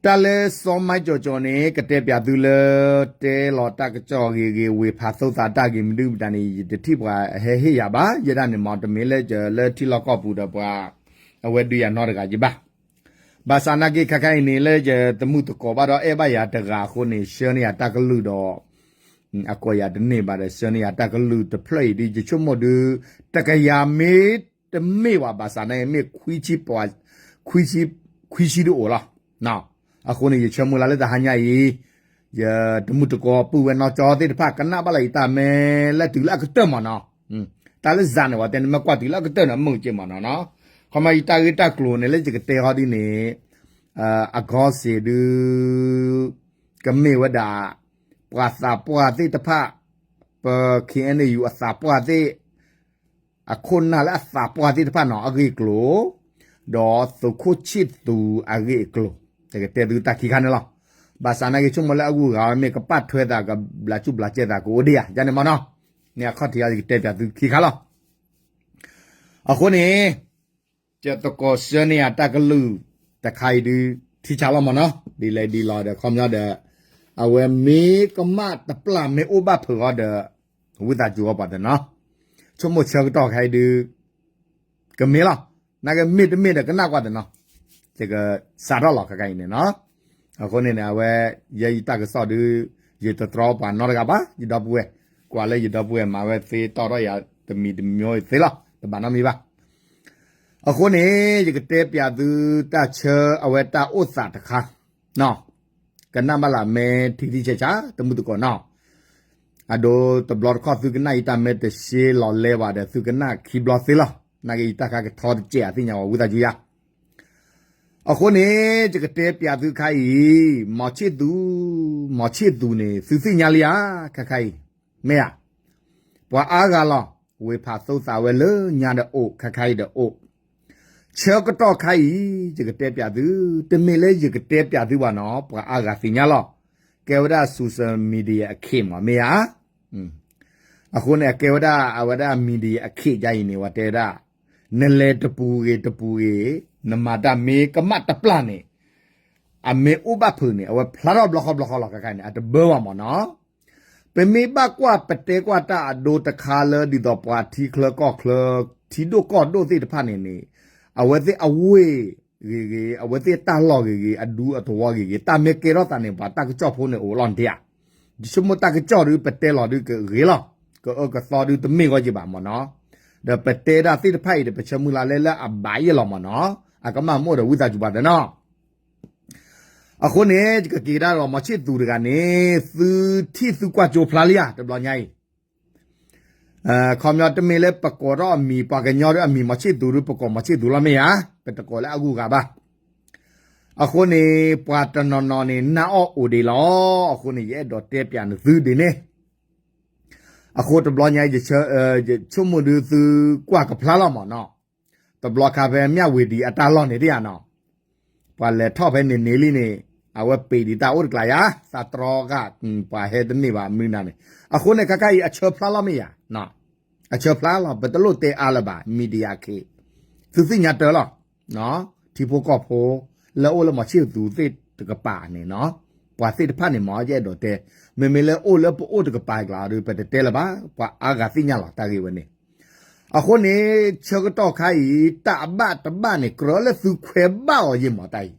တၢ်လၢစီၤမၤကၠီၤကၠီၤန့ၣ် ကတဲပၠးသုလၢ တဲလီၤတၢ်ကစီၣ်ဂ့ၤဂ့ၤ ဝ့ၢ်ဖးသိသးတၢ်ဂ့ၢ်မနုၤမတၤန့ၣ် ယတထံၣ်ပှၤဟဲဟ့ၣ်ယၤဘၣ်. ယဲဒၣ်န့ၣ်မ့ၢ် တမ့ၢ်လၢယလၢထံလီၢ်ကီၢ်ပူၤဒီးပှၤ အဝဲဒုးယၤနီတဂၤယဘၣ်. ဘၣ်ဆၣ်နာ်က့ ခဲခါအံၤန့ၣ် လၢယတမုာ်တကိးဘၣ်ဒီးအဲၣ်ဘၣ်ယၤတဂၤအဃိန့ၣ် ဆှၢန့ၢ်ယၤတၢ်ကလုၢ်ဒီး အကိးယၤတန့ၢ်ဘၣ်ဒီး ဆှၢန့ၢ်ယၤတၢ်ကလုၢ်တဖျၢၣ်အံၤဒုး ယဆိကမိၣ်ဒုး တကယၤမ့ၢ်တမ့ၢ်ဘၣ် ဘၣ်ဆၣ်နာ်က့မ့ၢ် ခွံဆံဒုးအိၣ်လီၤ. အဃိန့ၣ် ယဆၢမုၢ်လၢ်လၢတဟါညါအံၤ ယတမုၢ်တကိးပုၢ်ဝဲၢ်နီၢ်ကၠီသ့ၣ်တဖၣ် ကနၣ်ဘၣ်လၢယတၢ်မဲာ်လၢတုၤလၢအကတၢၢ်မ့ၢ်နီၤ. တၢ်လၢယၤန့ၣ် ပှၤတဲန့ၣ်မ့ၢ်ကွၢ်တုၤလၢအကတၢၢ်န့ၣ် အမုာ်က့မ့ၢ်နီၤနီၤ. ခီမ့ၢ်ယတၢ်ဂ့ၢ်တၢ်ကျိၤန့ၣ် လၢယကတဲဃီဒ်န့ၣ် အဂီၢ်စ့ၢ်ဒုး ကမ့ၢ်ဝဲဒၣ် ပှၤသးပှၢ်သ့ၣ်တဖၣ် ပ ခ့ၣ်အဲၣ်ယူၣ် အသးပှၢ်သ့ၣ် အခိၣ်နၢ်လၢအသးပှၢ်သ့ၣ်တဖၣ်နီၤ အဂ့ၢ်အကျိၤ ဒီးသုးခိၣ်ဆံၣ်သူးအဂ့ၢ်အကျိၤ ယကတဲသုတၢ်ခံခါန့ၣ်လီၤ. ဘၣ်ဆၣ်နာ်က့ဆိကမိၣ်လၢအဂုၤအဂၤဝဲမ့ၢ်ကပာ်ထွဲသး ကဘျးစူၣ်ဘျးစဲသးကအိၣ်ဒံးဧါ ယန့ၣ်မ့ၢ်နီၤ. န့ၣ်အခီၣ်ထံးအံၤ ယကတဲပၠးသုခံခါလီၤ. အဃိန့ၣ် ယသကိးဆှၢန့ၢ်ယၤတၢ်ကလုၢ်တခါအံၤဒုး ထံဆးလီၤမ့ၢ်နီၤ ဒ်လဲၣ်ဒ်လဲၣ်ဒီး ခီပညီဒီး အဝဲမ့ၢ်ကမၣ်တပျၢ် မ့ၢ်အိၣ်ဘၣ်ဖုးအီၤဒီး ဝံသးစူၤအီၤပှၤတနီၤ ဆိကမိၣ်ဆၢကတီၢ်ခဲအံၤဒုး ကမ့ၢ်လီၤ. နာ်က့မ့ၢ်တမ့ၢ်ဒီးကနၣ်ကွၢ်တနီၤ ယကစးထီၣ်လီၤခဲခါအံၤန့ၣ်နီၤ. အဃိန့ၣ်န့ၣ် အဝဲ ယဲယတၢ်ကစီၣ်ဒုး ယတတြီပှၤနီတဂၤဘၣ် ယဒီပုၢ်ဝဲၢ် ကွၢ်လၢယဒီပုၢ်ဝဲၢ်မၤဝဲသ့တီၢ်ထီၣ်ယၤတမံၤတမံၤသ့လီၤ တဘၣ်နီတမံၤဘၣ်. အဃိန့ၣ် ယကတဲပၠးသုတၢ်ဆၢအဝဲတၢ်အိၣ်သးတခါ ကနၣ်ဘၣ်လၢမဲထံထံဆးဆး တမုၢ်တကိးနီၤ အဒိတဘျီတခီၣ်သုကနၣ်ယတၢ်မဲတရှဲလီၤလဲဘၣ်ဒီး သုကနၣ်ခံဘျီသ့လီၤ. နာ်က့ယတၢ်ခါကထီတစဲးအသ့ၣ်ညါဝဲ ဝံသးစူၤယၤ. အဃိန့ၣ် ယကတဲပၠးသုခါအံၤ မီၤဆံၣ်သူး မီၤဆံၣ်သူးန့ၣ် သုသ့ၣ်ညါလံဧါ ခဲခါအံၤ မ့ၢ်ဧါ. ပှၤအါဂၤလီၤ ဝ့ၢ်ဖးသိသးဝဲလၢညါဒီးအိၣ် ခဲခါအံၤဒီးအိၣ် ဆၢကတီၢ်ခါအံၤ ယကတဲပၠးသု တမ့ၢ်လၢယကတဲပၠးသုဘၣ်နီၤ ပှၤအါဂၤသ့ၣ်ညါလီၤ. ကဲဝဲဒၣ် social media အခ့မ့ၢ် မ့ၢ်ဧါ. အဃိန့ၣ် အကဲဝဲဒၣ် အဝဲဒၣ် media အခ့ယါအံၤန့ၣ် ဝဲတဲဝဲဒၣ် နလဲၤတပူၤဂ့ၤတပူၤဂ့ၤ နမၤတၢ်မ့ၢ်ကမၣ်တပျၢ်န့ၣ် အမ့ၢ်အိၣ်ဘၣ်ဖုးန့ၣ် အဝဲဖျါထီၣ်ဘျီဃီဘျီဃီလီၤ ခဲခါန့ၣ် အတဘၢဘၣ်မ့ၢ်နီၤ. ပမ့ၢ်ဘၣ်ကွၢ်ပတဲကွၢ်တၢ်အဒိတခါလၢ ဒ်သိးပှၤထံချၢကီၢ်ချၢ ထံဒိၣ်ကီၢ်ဒိၣ်သ့ၣ်တဖၣ်န့ၣ်န့ၣ် အဝဲသ့ၣ်အဝ့ၢ်ဂ့ၤဂ့ၤ အဝဲသ့ၣ်တၢ်လီၢ်ဂ့ၤဂ့ၤ အဒူအသဝီဂ့ၤဂ့ၤ တၢ်မ့ၢ်ကဲထီၣ်သးန့ၣ် ပှၤတၢ်ကစီၣ်ဖိန့ၣ်အိၣ်လီၤနတ့ဧါ. ယဆိကမိၣ်တၢ်ကစီၣ်ဒုး ပတဲလီၤဒုးကဂ့ၤလီၤ ကအၢကသီဒုးတမ့ၢ်ဂီၢ်ယဘၣ်မ့ၢ်နီၤ. ဒီးပတဲဒၣ်သ့ၣ်တဖၣ်အံၤဒီး ပဆၢမုၢ်လၢ်လၢလၢအဘၣ်ယဲၢ်လီၤမ့ၢ်နီၤ အကမၣ်မ့ၢ်အိၣ်ဒီးဝံသးစူၤပှၤတနီၤ အဃိန့ၣ် ယကက့ၤကဒါဒီး မီၤဆံၣ်သူးတဂၤန့ၣ် သုထံၣ်သုကွၢ်ကၠိဖျါလံဧါ တဘျီညါအံၤ. ခီပညီတမ့ၢ်လၢပကိးထီၣ်အမံၤ ပှၤကညီဒုးအမံၤ မီၤဆံၣ်သူးဒုး ပကိးမီၤဆံၣ်သူးလီၤမ့ၢ်ဧါ ပတကိးလၢအဂုၤအဂၤဘၣ်. အဃိန့ၣ် ပှၤတနီၤနီၤန့ၣ် နာ်အီၣ်အိၣ်ဒံးလီၤ. အဃိန့ၣ် ယအဲၣ်ဒိးတဲပၠးနသုဒ်န့ၣ် အဃိတဘျီညါအံၤ ယဆိကမိၣ်ဒုးသုကွၢ်ကဖျါလီၤမ့ၢ်နီၤ. တဘျီခါဖဲမၠၣ်ဝ့ၤဒံးအတၢ်လီၢ်န့ၣ်တယၤနီၤ ပှၤလဲၤထီၣ်ဖဲန့ၣ်န့ၣ်လံန့ၣ် အဝဲပ့ၤဒံးတၢ်အိၣ်တကျးယါ သးတြီဂၤ ပှၤဟဲတန့ၢ်ဘၣ်မနုၤနၤန့ၣ် အဃိန့ၣ် ခဲခါအံၤအဆၢဖျါလီၤမ့ၢ်ယါ အဆၢဖျါလီၤ ပတလိၣ်တဲအါလၢၤဘၣ် media ခ့ သုသ့ၣ်ညါတၢ်လီၤ ထံဖိကီၢ်ဖိ လၢအိၣ်လၢမီၤဆံၣ်သူးသ့ၣ်တကပၤန့ၣ်နီၤ ပှၤသ့ၣ်တဖၣ်န့ၣ်မ့ၢ် ယအဲၣ်ဒိးတဲ မ့မ့ၢ်လၢအိၣ်လၢပအိၣ်တကပၤကျါဒီး ပတတဲလၢၤဘၣ် ပှၤအါဂၤသ့ၣ်ညါလီၤ တၢ်ဂ့ၢ်ဝဲန့ၣ် အဃိန့ၣ် ဆၢကတီၢ်ခါအံၤ တၢ်အဘၣ်တဘၣ်န့ၣ် ကြၢးလၢသုခွဲးဘၣ်အီၤယ့ၢ်မးတၢ်အံၤ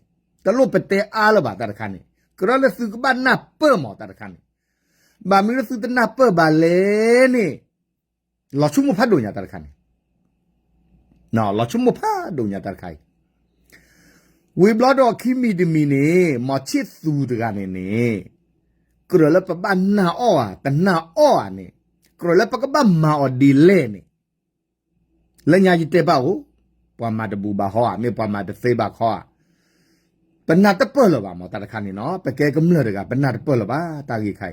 တလိၣ်ပတဲအါလၢၤဘၣ်တၢ်တခါန့ၣ် ကြၢးလၢသုကဘၣ်နၢ်ပၢၢ်မးတၢ်တခါန့ၣ် ဘၣ်မနုၤလၢသုတနၢ်ပၢၢ်ဘၣ်လဲၣ်န့ၣ် လီၤဆိကမိၣ်ဖးဒိၣ်ညါတၢ်တခါန့ၣ် လီၤဆိကမိၣ်ဖးဒိၣ်ညါတၢ်တခါအံၤ ဝံၤဘျီဒီးခံမံၤတမံၤန့ၣ် မီၤဆံၣ်သူးတဂၤန့ၣ်န့ၣ် ကြၢးလၢပဘၣ်နာ်အီၣ်ဧါ တနာ်အီၣ်ဧါန့ၣ် ကြၢးလၢပကဘၣ်မၤအီၤဒ်လဲၣ်န့ၣ် လၢညါယတဲဘၣ်အိၣ် ပှၤမၤတဘူၣ်ဘၣ်ဟီဧါ မ့ၢ်ပှၤမၤတသ့ဘၣ်ခီဧါ ပနၢ်တပၢၢ်လၢၤဘၣ်မး တၢ်တခါန့ၣ်နီၤ ပကဲကမျၢၢ်တဂၤ ပနၢ်တပၢၢ်လၢၤဘၣ် တၢ်ဂ့ၢ်ခါ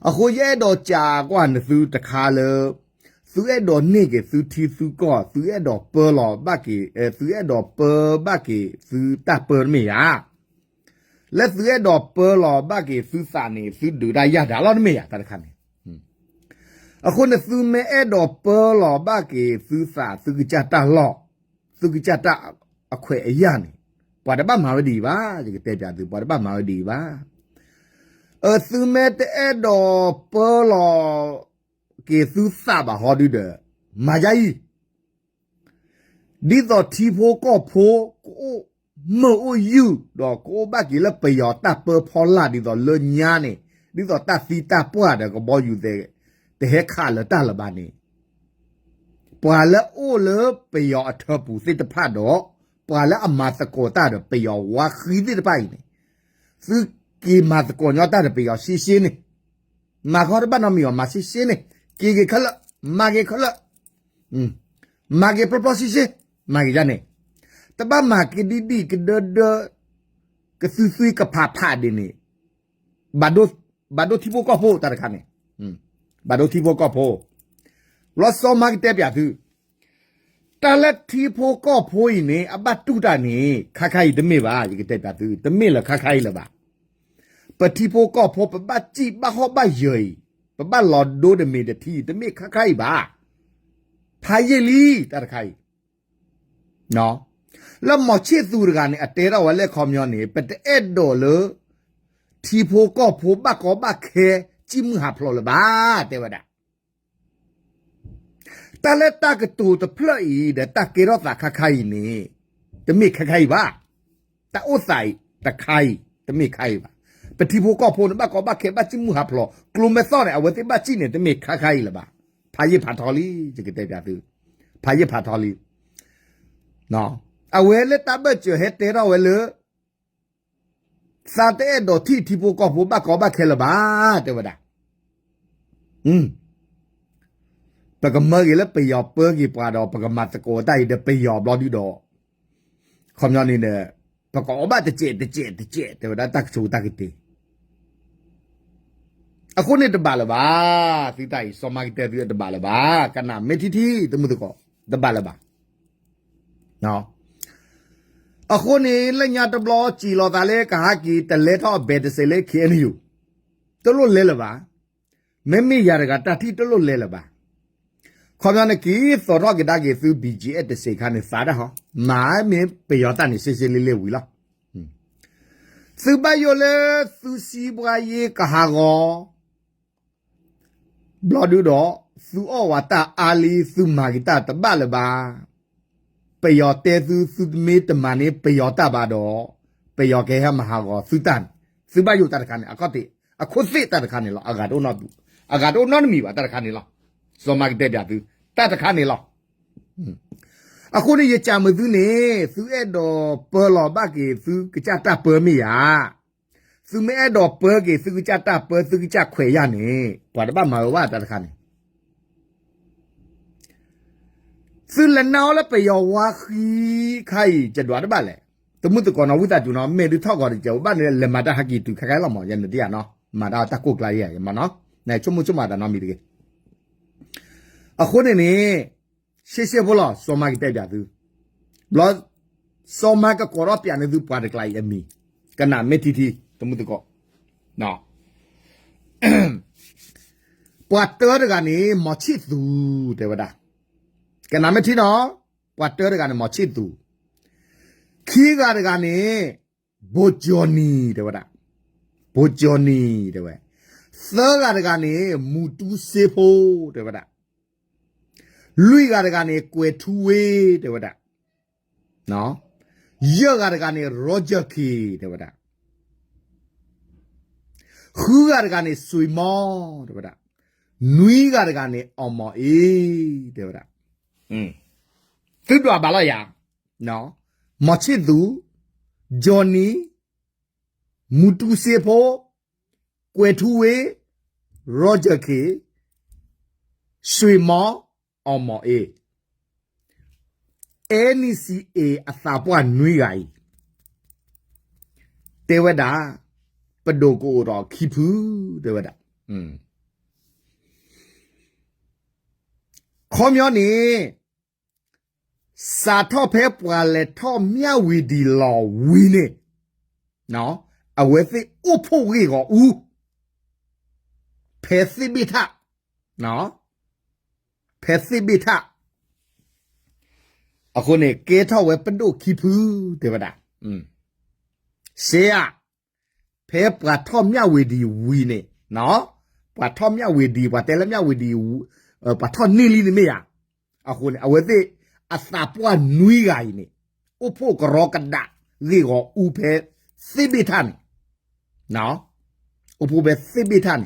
အံၤ အဃိယအဲၣ်ဒိးစံးကွၢ်နသုတခါလၢ သုအဲၣ်ဒိးန့ၢ်က့ၤသုထံသုကီၢ် သုအဲၣ်ဒိးပၢလီၤဘၣ်က့ၤ သုအဲၣ်ဒိးပၢဘၣ်က့ၤသုတၢ်ပၢတမ့ၢ်ဧါ လၢသုအဲၣ်ဒိးပၢလီၤဘၣ်က့ၤသုသးန့ၣ် သုဒုးတၢ်ယၢ်ဒၣ်လီၤတမ့ၢ်ဧါ တၢ်တခါန့ၣ် အဃိန့ၣ် သုမ့ၢ်အဲၣ်ဒိးပၢလီၤဘၣ်က့ၤသုသး သုကစၢ်တၢ်လီၢ် သုကစၢ်တၢ်အခွဲးအယာ်န့ၣ် ပှၤတဘၣ်မၤဝဲဒ်အံၤဘၣ်, ယကတဲပၠးသု ပှၤတဘၣ်မၤဝဲဒ်အံၤဘၣ်. အသုမ့ၢ်တအဲၣ်ဒိးပၢလီၤက့ၤသုသးဘၣ်ဟီဒုဒီး မၤယါအံၤ ဒ်သိးထံဖိကီၢ်ဖိ ကအိၣ်မုာ်အိၣ်ယုၢ် ဒီးကအိၣ်ဘၣ်က့ၤလၢပယီၤတၢ်ပၢဖီလာ်ဒ်သိးလၢညါန့ၣ်, ဒ်သိးတၢ်သံတၢ်ပှၢ်ဒီးကဘီယူၤသဲး တဟဲခးလၢၤတၢ်လၢၤဘၣ်န့ၣ်, ပှၤလၢအအိၣ်လၢပယီၤအထၢပူၤသ့ၣ်တဖၣ်ဒီး ပှၤလၢအမၤသကိးတၢ်ဒီးပယီၤဝါဃံသ့ၣ်တဖၣ်အံၤန့ၣ်, သုက့ၤမၤသကိးညီတၢ်ဒီးပယီၤရှဲရှဲန့ၣ်, မၤခီတဘၣ်နီတမံၤဘၣ် မၤရှဲရှဲန့ၣ်, က့ၤက့ၤခဲလၢာ်, မၤက့ၤခဲလၢာ်, မၤက့ၤဖျီဖျီရှဲရှဲ, မၤက့ၤယါန့ၣ်, တဘၣ်မၤက့ၤဒံးဒံးကဒၢဒၢ ကသွံသွံကဖးဖးဒ်န့ၣ်, ဘၣ်ဒိထံဖိကီၢ်ဖိတၢ်တခါန့ၣ်, ဘၣ်ဒိထံဖိကီၢ်ဖိ, ဘျီစီၤမၤကတဲပၠးသု, တၢ်လၢထံဖိကီၢ်ဖိအံၤန့ၣ် အဘၣ်တူၢ်တၢ်န့ၣ် ခါခါအံၤတမ့ၢ်ဘၣ်, ယကတဲပၠးသု တမ့ၢ်လၢခါခါအံၤလၢၤဘၣ်. ပထံဖိကီၢ်ဖိ ပဘၣ်စံၣ်ဘၣ်ဟီၣ်ဘၣ်ယၢၤအံၤ, ပဘၣ်လီၤဒိတမံၤတထံအံၤ တမ့ၢ်ခါခါအံၤဘၣ်. ဖးယံာ်လံ တၢ်တခါအံၤ လၢမီၤဆံၣ်သူးတဂၤန့ၣ် အတဲထီၣ်ဝဲလၢခီပညီန့ၣ် ပတအဲၣ်ဒိးလၢ ထံဖိကီၢ်ဖိဘၣ်ကီဘၣ်ခဲ စံၣ်မုၢ်ဟးဖျိးလၢၤဘၣ် တဲဝဲဒၣ်. တၢ်လၢတၢ်ကတိၤတဖျၢၣ်အံၤ ဒီးတၢ်ကဲထီၣ်သးခါခါအံၤန့ၣ် တမ့ၢ်ခါခါအံၤဘၣ်. တၢ်အိၣ်သးအံၤတခါအံၤ တမ့ၢ်ခါအံၤဘၣ်. ပထံဖိကီၢ်ဖိန့ၣ် ဘၣ်ကီဘၣ်ခဲ ဘၣ်စံၣ်မုၢ်ဟးဖျိး ကျိမဲာ်သီၣ်န့ၣ် အဝဲသ့ၣ်ဘၣ်စံၣ်န့ၣ် တမ့ၢ်ခါခါအံၤလၢၤဘၣ်. ဖးယံာ်ဖးထီလံ ယကတဲပၠးသု, ဖးယံာ်ဖးထီလံ. အဝဲလၢတၢ်ဘၢၣ်စၢၤဟဲတဲထီၣ်ဝဲလၢ သးတအဲၣ်ဒိးထံၣ်ထံဖိကီၢ်ဖိဘၣ်ကီဘၣ်ခဲလၢၤဘၣ် တဲဝဲဒၣ်. ပကမၢက့ၤလၢပယီၤပၢက့ၤပှၤဒီး ပကမၤသကိးတၢ်အံၤဒီးပယီၤဘျီဒုဒီး ခီပညီန့ၣ်ဒီး ပကအီၣ်ဘၣ်တစဲးတစဲးတစဲး တဲဝဲဒၣ်တၢ်ကဆိးတၢ်ကတ့ၤ အဃိန့ၣ်တဘၣ်လၢၤဘၣ်. သုတၢ်အံၤ စီၤမၤကတဲသုတဘၣ်လၢၤဘၣ်. ကနၣ်မ့ၢ်ထံထံ တမုၢ်သကိး တဘၣ်လၢၤဘၣ်. အဃိန့ၣ် လၢညါတဘျီ စံၣ်လီၤသးလၢကဟးက့ၤ တလဲၤထီၣ်အဘဲတစဲးလၢ ခ့ၣ်အဲၣ်ယူၣ် တလိၣ်လဲၤလၢၤဘၣ်. မ့မ့ၢ်ယၤတဂၤတၢ်ထံၣ်တလိၣ်လဲၤလၢၤဘၣ်. ခီပညီန့ၣ် က့ၤသိးထီၣ်ကဒါက့ၤသု ဘံၣ်ကၠံၣ်အဲၣ် တစဲးခါန့ၣ် သးဒၣ်ဟီ, မၤမ့ၢ်ပယီၤတၢ်န့ၣ်ရှဲရှဲလ့လ့ဝံၤလီၤ. သုဘၣ်ယိၣ်လၢသုစံးပှၤယ့ကဟးဂီၤ ဘျီဒုဒီး သုအီၣ်ဝဲတၢ်အါလံ သုမၤက့ၤတၢ်တဘၣ်လၢၤဘၣ်. ပယီၤတဲသု သုမ့ၢ်တမၤန့ၢ်ပယီၤတၢ်ဘၣ်ဒီး ပယီၤကဟဲမၤဟးဂီၤသုတၢ်န့ၣ် သုဘၣ်ယိၣ်တၢ်တခါန့ၣ် အခီၣ်ထံး အခိၣ်သ့ၣ်တၢ်တခါန့ၣ်လီၤ. အဂၤတအိၣ်နီတမံၤဘၣ် တၢ်တခါန့ၣ်လီၤ. စီၤမၤကတဲပၠးသု တၢ်တခါန့ၣ်လီၤ. အဃိန့ၣ် ယစံးမုာ်သုန့ၣ် သုအဲၣ်ဒိးပၢလီၤဘၣ်က့ၤသုကစၢ်တၢ်ပၢမ့ၢ်ယၤ, သုမ့ၢ်အဲၣ်ဒိးပၢက့ၤသုကစၢ်တၢ်ပၢ သုကစၢ်ခွဲးယာ်န့ၣ် ပှၤတဘၣ်မၤဝဲဘၣ်တၢ်တခါန့ၣ် သုလဲၤနုာ်လီၤလၢပယီၤဝါဃံခါအံၤ ယဒွးတဘၣ်လဲၣ်. တမုၢ်သကိးနီၤ ဝံသးစူၤနီၤ မ့ၢ်ဒုးထီၣ်ဂီၤတစဲး ဘၣ်န့ၣ် လဲၤမၤတၢ်ဟဲက့ၤတုၤခဲခါလီၤမး ယဲန့ၣ်တယၤနီၤ မၤတၢ်တၢ်ကိၢ်ကျါယၤမးနီၤ နဆိကမိၣ်ဆိကမးတၢ်နီတမံၤတဂ့ၤ. အဃိန့ၣ်န့ၣ် ရှဲရှဲဖိလီၤ စီၤမၤကတဲပၠးသု ဘျီ စီၤမၤကကိးထီၣ်ပၠးန့ၢ်သုပှၤတကျါအံၤအမံၤ ကနၣ်မ့ၢ်ထံထံ တမုၢ်သကိး ပှၤတၢတဂၤန့ၣ် မီၤဆံၣ်သူ တဲဝဲဒၣ်, ကနၣ်မ့ၢ်ထံနီၤ, ပှၤတၢတဂၤန့ၣ် မီၤဆံၣ်သူ, ခံဂၤတဂၤန့ၣ် ဘိကၠီနံၤ တဲဝဲဒၣ်, ဘိကၠီနံၤ တဲဝဲ, သၢဂၤတဂၤန့ၣ် မူတူစ့ဖိ တဲဝဲဒၣ်, လွံၢ်ဂၤတဂၤန့ၣ် ကွဲၤထူဝ့ တဲဝဲဒၣ် ယဲၢ်ဂၤတဂၤန့ၣ် Roger K တဲဝဲဒၣ်, ဃုဂၤတဂၤန့ၣ် စွ့ၤမီ တဲဝဲဒၣ်, နွံဂၤတဂၤန့ၣ် အီၣ်မီၣ်အ့ တဲဝဲဒၣ်. သုဒွးဘၣ်လီၤယၤ, မီၤဆံၣ်သူ, ကၠီနံၤ, မူတူစ့ဖိ, ကွဲၤထူဝ့, Roger K, စွ့ၤမီ, အီၣ်မီၣ်အ့ NCA အသးပှၢ်နွံဂၤအံၤ တဲဝဲဒၣ် ပဒိၣ်ကအိၣ်ဒီးခံဖု တဲဝဲဒၣ်. ခီပညီန့ၣ် စးထီၣ်ဖဲပှၤလဲၤထီၣ်မၠၣ်ဝတံၤလီၤဝံၤန့ၣ် အဝဲသ့ၣ်အိၣ်ဖှိၣ်ဂ့ၢ်ဂီၤအူ ဖဲသ့ၣ်ဘ့ၣ်ထၣ် ဖဲသ့ၣ်ဘ့ၣ်ထၣ်, အဃိန့ၣ် ကဲထီၣ်ဝဲပဒိၣ်ခံဖု တဲဝဲဒၣ်. ရှဲဧါ, ဖဲပှၤထီၣ်မၠၣ်ဝ့ၤဒံးဝံၤန့ၣ်, ပှၤထီၣ်မၠၣ်ဝ့ၤဒံး ပှၤတဲလၢမၠၣ်ဝ့ၤဒံး ပှၤထီၣ်န့ၢ်လံန့ၣ်မ့ၢ်ဧါ. အဃိန့ၣ် အဝဲသ့ၣ်အသးပှၢ်နွံဂၤအံၤန့ၣ် အိၣ်ဖှိၣ်ကရီကဒး ဂ့ၢ်ဂီၤအူဖဲသ့ၣ်ဘ့ၣ်ထၣ်န့ၣ်, အိၣ်ဖှိၣ်ဖဲသ့ၣ်ဘ့ၣ်ထၣ်န့ၣ်,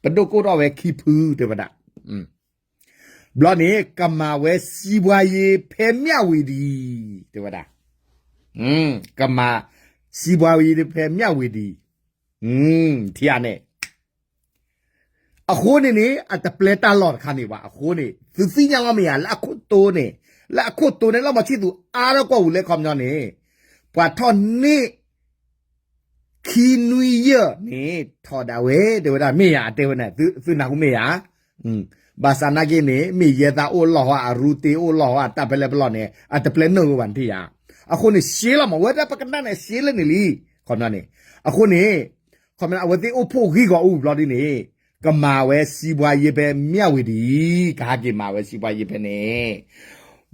ပဒိၣ်ကိၣ်ထီၣ်ဝဲခံဖုတဲဝဲဒၣ်. ဘျီန့ၣ် ကမၤဝဲစံးဘှါယ့ဖဲမၠၣ်ဝ့ၤဒံး တဲဝဲဒၣ်, ကမၤစံးဘှါယ့ဖဲမၠၣ်ဝ့ၤဒံး, ထံၣ်ဧါန့ၣ်. အဃိန့ၣ်န့ၣ် အတပျဲတၢ်လီၢ်တခါန့ၣ်ဘၣ်. အဃိန့ၣ် သုသ့ၣ်ညါလီၤမ့ၢ်ဧါ လၢအခိၣ်တိန့ၣ်, လၢအခိၣ်တိန့ၣ် လၢမီၤဆံၣ်သူးအါထီၣ်ကွီၢ်ဝံၤလၢခီပညီန့ၣ် ပှၤထီၣ်န့ၢ် ခံနွံယဲၢ်န့ၣ် ထီဒါဝဲ တဲဝဲဒၣ် မ့ၢ်ယၤ အတဲဝဲန့ၣ် သုနၢ်ဟူမ့ၢ်ယၤ. ဘၣ်ဆၣ်နာ်က့န့ၣ် မ့ၢ်ယဲသးအိၣ်လီၢ်ဟီ အရူတ့အိၣ်လီၢ်ဟီ အတၢ်ဖဲလဲၣ်ပလီၢ်န့ၣ် အတပျဲနုာ်ဝဲဘၣ် နထံၣ်ယၤ. အဃိန့ၣ် ရှဲလီၤမး ဝဲဒၣ်ပကနၣ်န့ၣ် ရှဲလၢန့ၣ်လံ. ခီပညီန့ၣ်, အဃိန့ၣ် ခီပညီ အဝဲသ့ၣ်အိၣ်ဖှိၣ်ဂ့ၢ်ဂီၤအူဘျီဒ်န့ၣ် ကမၤဝဲစံးဘှါယ့ဖဲမၠၣ်ဝ့ၤဒံး, ကဟးက့ၤမၤဝဲစံးဘှါယ့ဖဲန့ၣ်,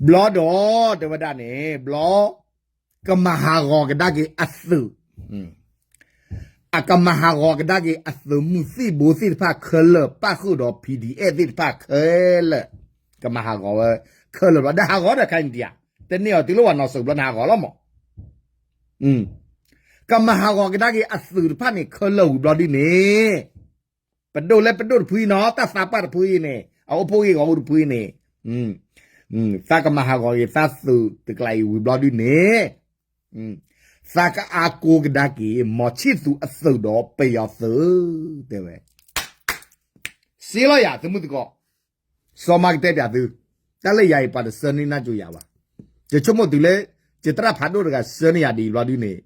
ဘျီဒီး တဲဝဲဒၣ်န့ၣ် ဘျီ ကမၤဟးဂီၤကဒါက့ၤအသုး, အကမၤဟးဂီၤကဒါက့ၤအသုးမုၢ်သံၣ်ဘိသ့ၣ်တဖၣ်ခဲလၢာ် ပၣ်ဃုာ်ဒီး PDF သ့ၣ်တဖၣ်ခဲလၢာ်, ကမၤဟးဂီၤဝဲခဲလၢာ်ဘျီ ဒီးဟးဂီၤဒီးခဲအံၤန့ၣ်ဧါ, တန့ၢ်အီၤတုၤလၢဝဲနီၢ်စိၤဘျီန့ၣ်ဟးဂီၤလီၤမး. ကမၤဟးဂီၤကဒါက့ၤအသုးတဖၣ်န့ၣ် ခဲလၢာ်ဝံၤဘျီဒ်န့ၣ် ပဒိၣ်လၢပဒိၣ်တဖုအံၤနီၤ တၢ်သးပှၢ်တဖုအံၤန့ၣ် အအိၣ်ဖှိၣ်ဂ့ၢ်ဂီၤအူတဖုအံၤန့ၣ်, သးကမၤဟးဂီၤက့ၤသးသုးတကျါအံၤဝံၤဘျီဒ်န့ၣ်, သးကအါကိကဒါက့ၤ မီၤဆံၣ်သူးအသုးဒီးပယီၤသုး, တဲဝဲ စ့လီၤယၤ သုမုၢ်သကိး, စီၤမါကတဲပၠးသု, တၢ်လၢယၤအံၤပှၤတဆှၢန့ၢ်နၢ်ကၠိယၤဘၣ်. ယဆိကမိၣ်တုၤလၢ ယသရၣ်ဖးဒိၣ်တဂၤဆှၢန့ၢ်ယၤဒ်အံၤဘျီဒ်န့ၣ်,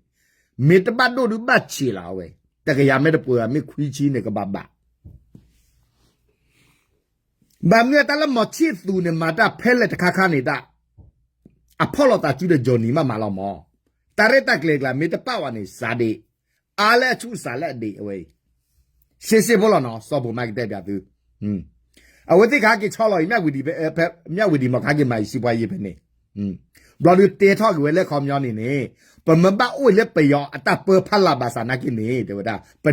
မ့ၢ်တဘၣ်ဒိၣ်ဒုးဘၣ်ဆံးလီၤအဝဲ, တကယၤမ့ၢ်တပှဲၤဘၣ် မ့ၢ်ခွံဆံန့ၣ်ကဘၣ်ဘၣ် ဘၣ်မနုၤတၢ်လၢမီၤဆံၣ်သူးန့ၣ် မၤတၢ်ဖဲလဲၣ်တခါခါန့ၣ်တၢ်, အဖီၣ်လိာ်သးစုဒီး Johnny မးမးလီၤမး, တၢ်ရဲၣ်တၢ်ကျဲၤကျါ မ့ၢ်တပာ်ဝဲန့ၣ် စးဒ့, အါလၢအဆူၣ်စးလၢအဒ့အဝဲအံၤ, ရှဲရှဲဖိလီၤနီၤ စီၤဘိးမါကတဲပၠးသု, အဝဲသ့ၣ်ကဟဲက့ၤဆီလီၤအံၤ မၠၣ်ဝ့ၤဒံးမး ကဟဲက့ၤမၤအံၤ စံးပှၤယ့ဖဲန့ၣ်, ဘျီဒုးတဲထီၣ်က့ၤဝဲလၢခီပညီန့ၣ်န့ၣ်, ပမ့ၢ်ဘၣ်အိၣ်လၢပယီၤအတၢ်ပၢဖီလာ်ဘၣ်ဆၣ်နာ်က့န့ၣ် တဲဝဲဒၣ်, ခီပ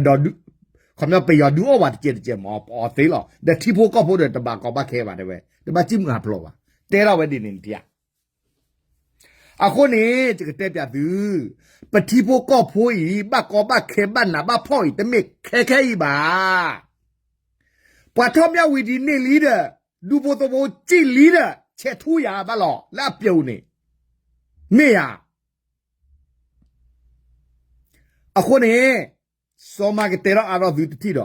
ညီပယီၤဒုးအီၣ်ဝဲတကဲးတကဲးမး ပအီၣ်သ့လီၤ, ဒီးထံဖိကီၢ်ဖိဒီးတဘၣ်ကီဘၣ်ခဲဘၣ်တဲဝဲ, တဘၣ်စံၣ်မုာ်ဟးဖျိးဘၣ်, တဲထီၣ်ဝဲဒ်န့ၣ်နထံၣ်ဧါ. အဃိန့ၣ် ယကတဲပၠးသု, ပထံဖိကီၢ်ဖိအံၤ ဘၣ်ကီဘၣ်ခဲဘၣ်နးဘၣ်ဖှီၣ်အံၤ တမ့ၢ်ခဲခဲအံၤဘၣ်. ပှၤထီၣ်မၠၣ်ဝံၤဒ်န့ၣ်လံဒီး, ဒူဖိသဝီစံၣ်လံဒီး ဆဲးထူယၤဘၣ်လီၤ လၢအပျိၤန့ၣ်, မ့ၢ်ဧါ. အဃိန့ၣ် စီၤမါကတဲထီၣ်အါထီၣ်သုတထံၣ်ဒီး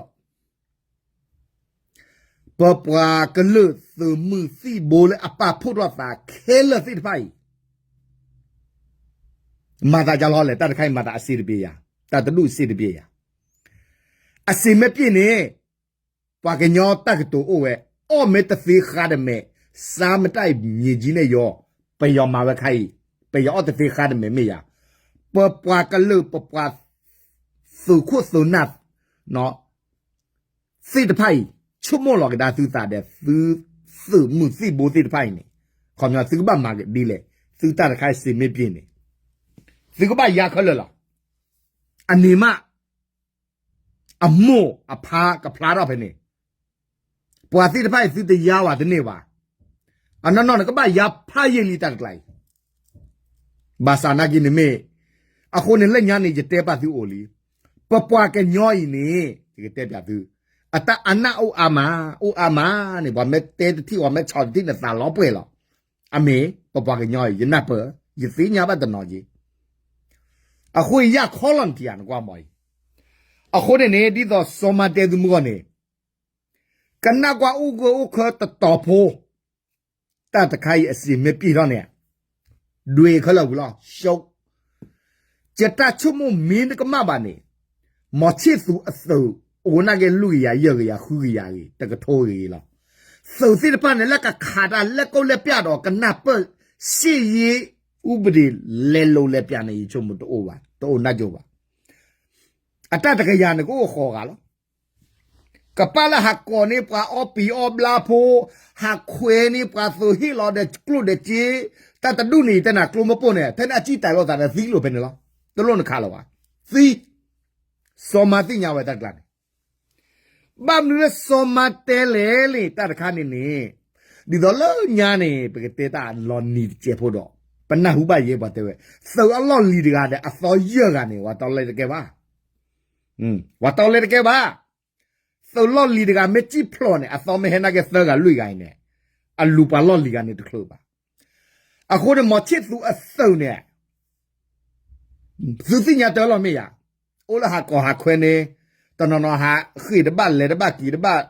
ပပှၤကလုာ်သုးမုၢ်သံၣ်ဘိလၢအပာ်ဖှိၣ်ထီၣ်သးခဲလၢာ်သ့ၣ်တဖၣ်အံၤ, မၤသးဒ်လဲၣ် တၢ်တခါအံၤမၤသးအစ့တဘ့ၣ်ယၤ, တၢ်တဒူၣ်စ့တဘ့ၣ်ယၤ, အစ့မ့ၢ်ပျ့ၢ်န့ၣ် ပှၤကညီတၢ်ကတိၤအိၣ်ဝဲ, အီၣ်မ့ၢ်တသ့ဃါတမဲာ်, စားမတတ်မြေကြီးနဲ့ရော, ပယီၤမၤဝဲခါအံၤ, ပယီၤအီၣ်တသ့ဃါတမဲာ်မ့ၢ်ယၤ, ပပှၤကလုာ် ပပှၤသုးခိၣ်သုးနၢ် သ့ၣ်တဖၣ်အံၤ ဆိကမိၣ်လီၤကဒါသုသးဒီး သုသုးမုၢ်သံၣ်ဘိသ့ၣ်တဖၣ်အံၤန့ၣ်, ခီပညီသုကဘၣ်မၤဒ်လဲၣ်, သုတၢ်တခါအံၤစ့မ့ၢ်ပျ့ၢ်န့ၣ်, သုကဘၣ်ယါခဲလၢာ်လီၤ. အန့ၣ်မး အမိၢ်အဖါကဖျါထီၣ်ဖဲန့ၣ်, ပှၤသ့ၣ်တဖၣ်အံၤသုတယါဝဲတန့ၢ်ဘၣ်, အနီၢ်နီၢ်န့ၣ်ကဘၣ်ယါဖးယံာ်လံတၢ်တကျါအံၤ ဘၣ်ဆၣ်နာ်က့န့ၣ်မ့ၢ်, အဃိန့ၣ်လၢညါန့ၣ် ယတဲပာ်သုအိၣ်လံ, ပပှၤကညီအံၤန့ၣ် ယကတဲပၠးသု, အတၢ်အနၢ်အိၣ်အါမး, အိၣ်အါမးန့ၣ် ပှၤမ့ၢ်တဲတထံၣ် ပှၤမ့ၢ်ဆီၣ်တထံၣ်န့ၣ် သးလီၤပှဲၤလီၤ. အမ့ၢ် ပပှၤကညီအံၤ ယနၢ်ပၢၢ်, ယသ့ၣ်ညါဘၣ်တနီၤက့ၤ, အဃိယါခီလီၤနထံၣ်ဧါ နကွၢ်မီၤအံၤ, အဃိန့ၣ်န့ၣ် ဒ်သိးစီၤမါတဲသုမုၢ်ဂီၢ်န့ၣ် ကနၣ်ကွၢ်အိၣ်ဂၢၢ်အိၣ်ခၢတတီၤဖိ, တၢ်တခါအံၤအစ့မ့ၢ်ပျ့ၢ်ထီၣ်န့ၣ်, ဒွဲၣ်ခဲလၢာ်ဝံၤလီၤ ရှုံး, ယတၢ်ဆိကမိၣ်မ့ၢ်တကမၣ်ဘၣ်န့ၣ်, မီၤဆံၣ်သူးအသုး အိၣ်နာ်က့လွံၢ်ကယၤ ယဲၢ်ကယၤ ဃုကယၤဂ့ၤ တကထိဂ့ၤလီၤ. သုးသ့ၣ်တဖၣ်န့ၣ် လၢကခးတၢ်လဲၤကိးလဲၤပျၢ်ဒီး ကနၢ်ပၢၢ် စစ်ရေးဥပဒေ လဲၤလိၤလဲၤပျၢ်န့ၣ် ယဆိကမိၣ်တအိၣ်ဘၣ်, တအိၣ်နၢ်ကၠိဘၣ်. အတၢ်တကယၤန့ၣ် ကအိၣ်ဃိးဂၤလီၤ. ကပာ်လၢဟးကိးန့ၢ်ပှၤအီပံၤအီဘျါဖိ, ဟးခွဲးန့ၢ်ပှၤသုးဟ့ၣ်လီၤဒီးကျိၣ်ဒီးစ့, တၢ်တဒူၣ်န့ၣ် ယတဲနၤကျိမ့ၢ်ပိၢ်န့ၣ် ဖဲန့ၣ်အစံၣ်တဲၤလိာ်သးဒီးသံလိာ်ဖဲန့ၣ်လီၤ. တလိၣ်နခးလၢၤဘၣ်. သံ, စီၤမၤသ့ၣ်ညါဝဲတၢ်တကျါန့ၣ်, ဘၣ်မနုၤလၢစီၤမၤတဲလဲၣ်န့ၣ် တၢ်တခါန့ၣ်န့ၣ်, ဒ်သိးလၢညါန့ၣ် ပကတဲတၢ်လီၤနံၤတစဲးဖိဒီး, ပနၢ်ဟူဘၣ်ယဲပှၤတဲဝဲ, သုးအလီၢ်လံၤတဂၤဒီးအသီယဲၢ်ဂၤန့ၣ် ပှၤတီလဲတကဲဘၣ်, ပှၤတီလဲတကဲဘၣ်. သုးလီၢ်လံၤတဂၤမ့ၢ်စံၣ်ဖျိးန့ၣ် အသီမ့ၢ်ဟဲနာ်က့သၢဂၤလွံၢ်ဂၤအံၤန့ၣ်, အလူၤပှၤလီၢ်လံၤဂၤန့ၣ်တချုးဘၣ်. အဃိန့ၣ် မီၤဆံၣ်သူးအသုးန့ၣ် သုသ့ၣ်ညါတၢ်လီၤမ့ၢ်ယၤ, အိၣ်လၢဟးကီၢ်ဟးခွဲန့ၣ်, တနီၤနီၤဟးဃ့ၢ်တဘၣ်လဲၤတဘၣ်က့ၤတဘၣ်,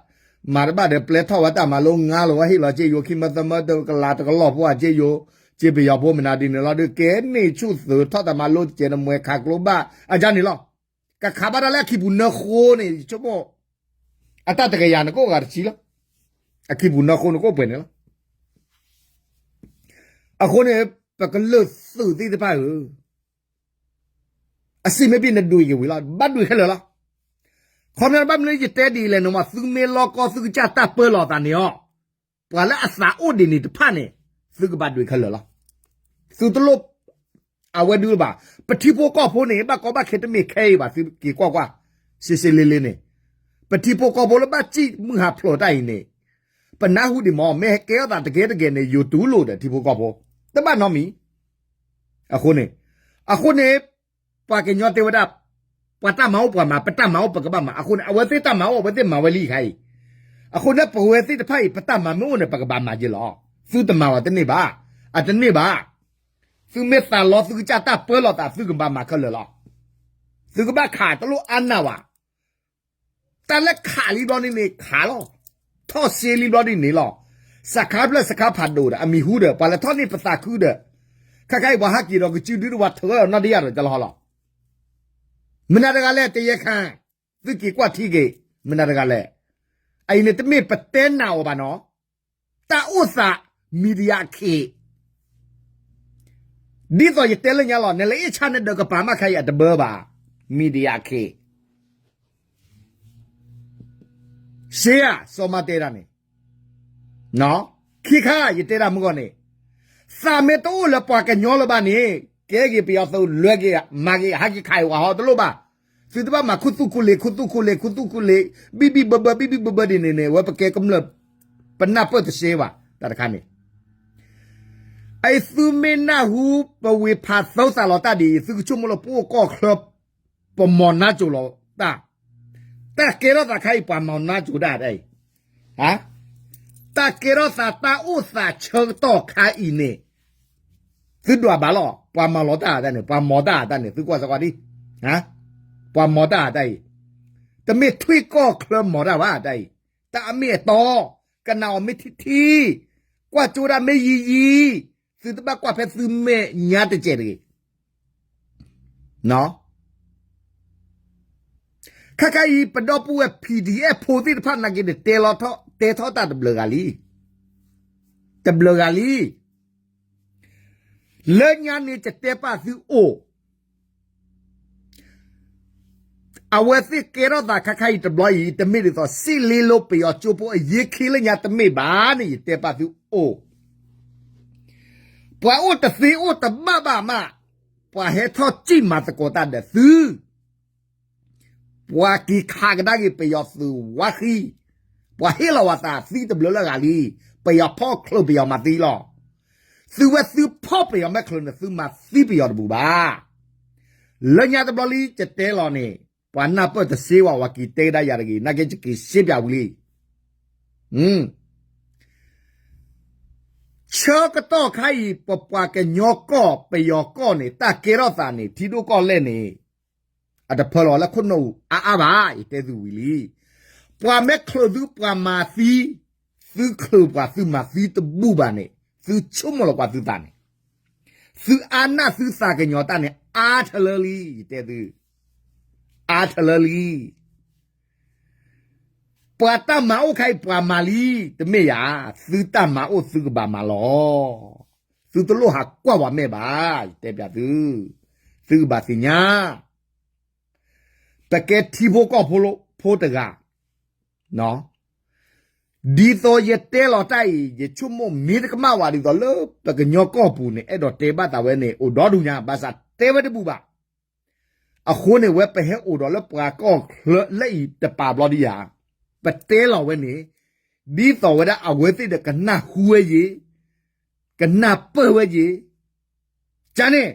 မၤတဘၣ်ဒီးပျဲထီၣ်ဝဲတၢ်မၤလိ ငါလီၤဝဲဟ့ၣ်လီၤစ့ယိၤ ခံမၢသၢမၢတကလးတကလီၢ်ဖိအစ့ယိၤ, စ့ပယီၤဖိမနုၤဒ်န့ၣ်လီၤ ဒုးကဲန့ၣ်ဆူၣ်သုးထီၣ်တၢ်မၤလိတစဲးနမှဲခးကျိဘၣ် အကန့ၣ်လီၤ. ကခးဘၣ်တၢ်လၢအခံပူၤနၢဃိန့ၣ် ယဆိကမိၣ် အတၢ်တကယၤနကအိၣ်ဂၤတဆံလီၤ. အခံပူၤနၢဃိနကအိၣ်ပှဲၤန့ၣ်လီၤ. အဃိန့ၣ် ပကလုာ်သုးသ့ၣ်တဖၣ်ဧၢ, အစံးမ့ၢ်ဘၣ်နဒွံးက့ၤဝံၤလီၤ, ဘၣ်ဒွံးခဲလၢာ်လီၤ. ခီဖျိဘၣ်မနုၤယတဲဒ်လဲၣ်န့ၣ်မး သုမ့ၢ်လီကီသုကစၢ်တၢ်ပၢလီၤသးန့ၣ်အီၤ, ပှၤလၢအသးအိၣ်ဒ်န့ၣ်တဖၣ်န့ၣ် သုကဘၣ်ဒွံးခဲလၢာ်လီၤ. သုတလိၣ် အဝဲဒုးဘၣ်, ပထံဖိကီၢ်ဖိန့ၣ် ဘၣ်ကီဘၣ်ခဲတမ့ၢ်ခဲအံၤဘၣ် သုက့ၤကွၢ်ကွၢ်, ရှဲရှဲလ့လ့န့ၣ်, ပထံဖိကီၢ်ဖိလၢဘၣ်စံၣ်မုၢ်ဟးဖျိးတၢ်အံၤန့ၣ်, ပနၢ်ဟူဒံးမး မ့ၢ်ဟဲကဲထီၣ်သးတကဲတဂ့ၤန့ၣ် ယိၤတူၢ်လိာ်ဒီးထံဖိကီၢ်ဖိ, တဘၣ်နီတမံၤ. အဃိန့ၣ်, အဃိန့ၣ်, ပှၤကညီတဲဝဲဒၣ်, ပှၤတၢ်မၤအိၣ်ပှၤမၤ, ပတၢ်မၤအိၣ်ပကဘၣ်မၤ, အဃိန့ၣ် အဝဲသ့ၣ်တၢ်မၤအိၣ် အဝဲသ့ၣ်မၤဝဲလံခါအံၤ, အဃိန့ၣ် ပဝဲသ့ၣ်တဖၣ်အံၤ ပတၢ်မၤမ့ၢ်အိၣ်န့ၣ် ပကဘၣ်မၤက့ၤလီၤ. သုတမၤဝဲတန့ၢ်ဘၣ်, အတန့ၢ်ဘၣ်. သုမ့ၢ်သးလီသုကစၢ်တၢ်ပၢလီၤသး သုကဘၣ်မၤခဲလၢာ်လီၤ. သုကဘၣ်ခးတလိၣ်အါနၢ်ဘၣ်. တၢ်လၢခးလံဘျီန့ၣ်န့ၣ်ခးလီၤ. ထီၣ်စ့လံဘျီန့ၣ်န့ၣ်လီၤ. စခါဖျၢၣ်စခါဖးဒိၣ်ဒီး အမံၤဟူဒီး ပှၤလဲၤထီၣ်န့ၢ်ပသးခုဒီး, ခဲခါအံၤပှၤဟးက့ၤဒီးကစုဒုတဝၤထၢလီၤ နီၢ်တယၢ်ဒီးကလီၤလီၤ. မနုၤတဂၤလဲၣ် တယဲၢ်ခါ, သုက့ၤကွၢ်ထံက့ၤ, မနုၤတဂၤလဲၣ်. အအံၤန့ၣ်တမ့ၢ်ပတဲနးအီၤဘၣ်နီၤ. တၢ်အိၣ်သး media ခ့ ဒ်သိးယတဲလၢညါလီၤ နလဲၤအ့ၣ်ဆါနဒၢးကပၤမးခါအံၤအတဘၢဘၣ်, media ခ့ ရှဲဧါ စီၤမၤတဲတၢ်န့ၣ်, ခံခါယတဲတၢ်မုၢ်ဂီၢ်န့ၣ်, သးမ့ၢ်တအိၣ်လၢပှၤကညီလၢၤဘၣ်န့ၣ်, ကဲက့ၤပယီၤသုး လဲၤက့ၤမၤက့ၤ ဟးက့ၤခးအံၤဝဲဟီတလိၣ်ဘၣ်. သုတဘၣ်မၤခူသူၣ်ခူလ့ၤ ခူသူၣ်ခူလ့ၤ ခူသူၣ်ခူလ့ၤ ဘံၣ်ဘံၣ်ဘၢဘၢ ဘံၣ်ဘံၣ်ဘၢဘၢဒ်န့ၣ်န့ၣ် အဝဲပကဲကမျၢၢ် ပနၢ်ပၢၢ်တသ့ဘၣ် တၢ်တခါန့ၣ် အအံၤသုမ့ၢ်နၢ်ဟူ ပဝ့ၤဖးသၢသးလီၤတၢ်ဒ်အံၤ သုကဆိကမိၣ်လၢပအိၣ်ကီၢ်ချၢ ပမၤနၢၤကၠိၤလီၤတၢ်, တၢ်ကဲထီၣ်သးခါအံၤ ပှၤမၤနၢၤကၠိၤတၢ်တၢ်အံၤ, တၢ်ကဲထီၣ်သးတၢ်အိၣ်သးဆၢကတီၢ်ခါအံၤန့ၣ် သုဒွးဘၣ်လီၤ ပှၤမၤလီၤတၢ်တၢ်န့ၣ် ပှၤမၤတၢ်တၢ်န့ၣ် သုကွၢ်စ့ၢ်ကီးဒံး, ပှၤမၤတၢ်တၢ်အံၤ, တမ့ၢ်ထွံၣ်ကီၢ်ချၢမၤတၢ်ဘၣ်တၢ်အံၤ, တၢ်အမ့ၢ်အတီ, ကနၣ်အီၤမ့ၢ်ထံထံ, ကွၢ်ကၠိဒၣ်မ့ၢ်ယံာ်ယံာ်, သုတဘၣ်ကွၢ်ဖဲသုမဲာ်ညါတစဲးတဂ့ၤ. ခဲခါအံၤ ပဒီပုၢ်ဝဲၢ် PDF ဖိသ့ၣ်တဖၣ်နာ်က့န့ၣ် တဲလီၤထီၣ် တဲထီၣ်တၢ်တဘျုးဂၤလံ, တဘျုးဂၤလံ. လၢညါန့ၣ် ယတဲပာ်သုအိၣ်, အဝဲသ့ၣ်ကဲထီၣ်သးခါခါအံၤတဘျီအံၤ တမ့ၢ်ဒ်သိး စံၣ်လ့လိပယီၤကၠိဖိအယ့ခံလၢညါတမ့ၢ်ဘၣ်န့ၣ် ယတဲပာ်သုအိၣ်. ပှၤအိၣ်တသ့အိၣ်တဘၣ်ဘၣ်မး, ပှၤဟဲထီၣ်စံၣ်မၤသကိးတၢ်ဒီးသု, ပှၤက့ၤခးကဒါက့ၤပယီၤသုးဝါဃံ, ပှၤဟ့ၣ်လီၤဝဲသးသံတဘျုးလၢဂၤလံ, ပယီၤဖီၣ်ချုးပယီၤမၤသံလီၤ. သုဝဲသုဖီၣ်ပယီၤမဲာ်ချၢန့ၣ် သုမၤသံပယီၤတဘူးဘၣ်. လၢညါတဘျီလံ ယတဲလီၤန့ၣ် ပှၤနၢ်ပၢၢ်တသ့ဝဲ ပှၤက့ၤတဲကဒါယၤတဂ့ၤ, နာ်က့ယက့ၤရှဲပၠးဝံၤလံ. ဆၢကတီၢ်ခါအံၤ ပပှၤကညီကီၢ် ပယီၤကီၢ်န့ၣ် တၢ်ကဲထီၣ်သးန့ၣ် ထံဒိၣ်ကီၢ်လဲၢ်န့ၣ် အတဖၢလီၤလၢခိၣ်နူာ်အါအါဘၣ်, ယတဲသုဝံၤလံ. ပှၤမ့ၢ်ချုးသု ပှၤမၤသံ, သုချုးပှၤသုမၤသံတဘူးဘၣ်န့ၣ် သုဆိကမိၣ်လီၤကွၢ်သုသးန့ၣ်, သုအါနၢ်သုသးကညီၤတၢ်န့ၣ် အါထလၢလံ, ယတဲသု, အါထလၢလံ. ပှၤတၢ်မၤအိၣ်ခါအံၤ ပှၤမၤလံ, တမ့ၢ်ယၤ, သုတၢ်မၤအိၣ်သုကဘၣ်မၤလီၤ. သုတလိၣ်ဟးကွၢ်ပှၤမဲာ်ဘၣ်, ယတဲပၠးသု, သုကဘၣ်သ့ၣ်ညါ ပကဲထံဖိကီၢ်ဖိတဂၤ, ဒ်သိးယတဲလီၤတၢ်အံၤ ယဆိကမိၣ်မ့ၢ်တကမၣ်ဝဲဒ်သိးလၢပကညီကီၢ်ပူၤန့ၣ် အဲၣ်ဒိးတဲဘၣ်သးဝဲန့ၣ် အိၣ်ဒီဒူၣ်ညါ ဘၣ်ဆၣ်တဲဝဲတဘူးဘၣ်. အဃိန့ၣ်ဝဲပဟဲအိၣ်ဒီးလၢပှၤကီၢ်ချၢလၢအံၤတပၤဘျီဒံးယၤ, ပတဲလီၤဝဲန့ၣ် ဒ်သိးဝဲဒၣ်အဝဲသ့ၣ်ဒီးကနၢ်ဟူဝဲယ့ၤ, ကနၢ်ပၢၢ်ဝဲယ့ၤ, ကန့ၣ်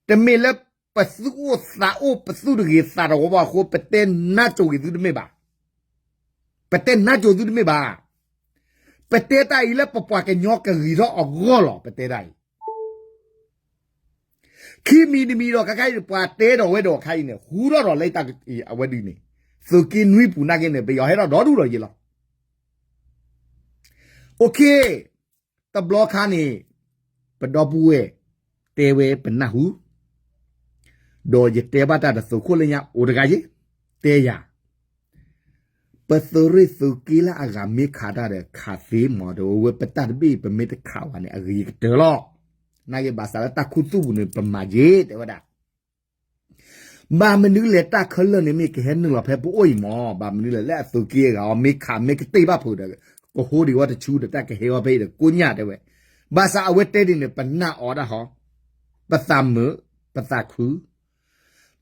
တမ့ၢ်လၢပသူၣ်အိၣ်သးအိၣ်ပသူၣ်တဂ့ၤသးတဝီဘၣ်အဃိ ပတဲနါစိၤဂ့ၤသုတမ့ၢ်ဘၣ်. ပတဲနါစိၤသုတမ့ၢ်ဘၣ်. ပတဲတၢ်အံၤလၢပပှၤကညီကဂ့ၤထီၣ်အဂီၢ်လီၤ ပတဲတၢ်အံၤ. ခံမံၤတမံၤဒီးခဲခါအံၤန့ၣ် ပှၤတဲဒီးဝဲဒီးခဲအံၤန့ၣ် ဟူထီၣ်ဒီးလၢတၢ်အဝဲဒ်န့ၣ် သုးက့နွံပူၤနာ်က့န့ၣ် ပယီၤဟဲထီၣ်ဒီဒူၣ်ဒီးယ့ၤလီၤ. အိၣ်ခ့ တဘျီခါန့ၣ် ပဒီပုၢ်ဝဲၢ်တဲဝဲပနၢ်ဟူ, ဒီးယတဲဘၣ်တၢ်တသိးခိၣ်လၢညါအိၣ်တဂၤယ့ၤ, တဲယၤ, ပသုးရ့ၣ်သုးက့လၢအဂၤမ့ၢ်ခးတၢ်ဒီးခးသ့မး ဒီးဝဲပတၢ်တဘ့ၣ်ပမ့ၢ်တခးဘၣ်န့ၣ် အဂ့ၤကတၢၢ်လီၤ. နာ်က့ဘၣ်ဆၣ်လၢတၢ်ခူသူၣ်ပူၤန့ၣ် ပမၤက့ၤ တဲဝဲဒၣ် ဘၣ်မနုၤလဲၣ် တၢ်ခဲလၢာ်န့ၣ်မ့ၢ်ကဟဲနုာ်လီၤဖဲပအိၣ်အံၤမး, ဘၣ်မနုၤလဲၣ် လၢအသုးက့အဂၤအီၤ မ့ၢ်ခးမ့ၢ်ကတ့ၢ်ဘၣ်ဖုးဒီး ကဟိဒံးဝဲတဆူဒီး တၢ်ကဟဲအီၤဖဲအံၤဒီး ကိညၢ်တဲဝဲ, ဘၣ်ဆၣ်အဝဲတဲဒ်န့ၣ် ပနာ်အီၤဒၣ်ဟီ, ပသးမုာ်, ပသးခု,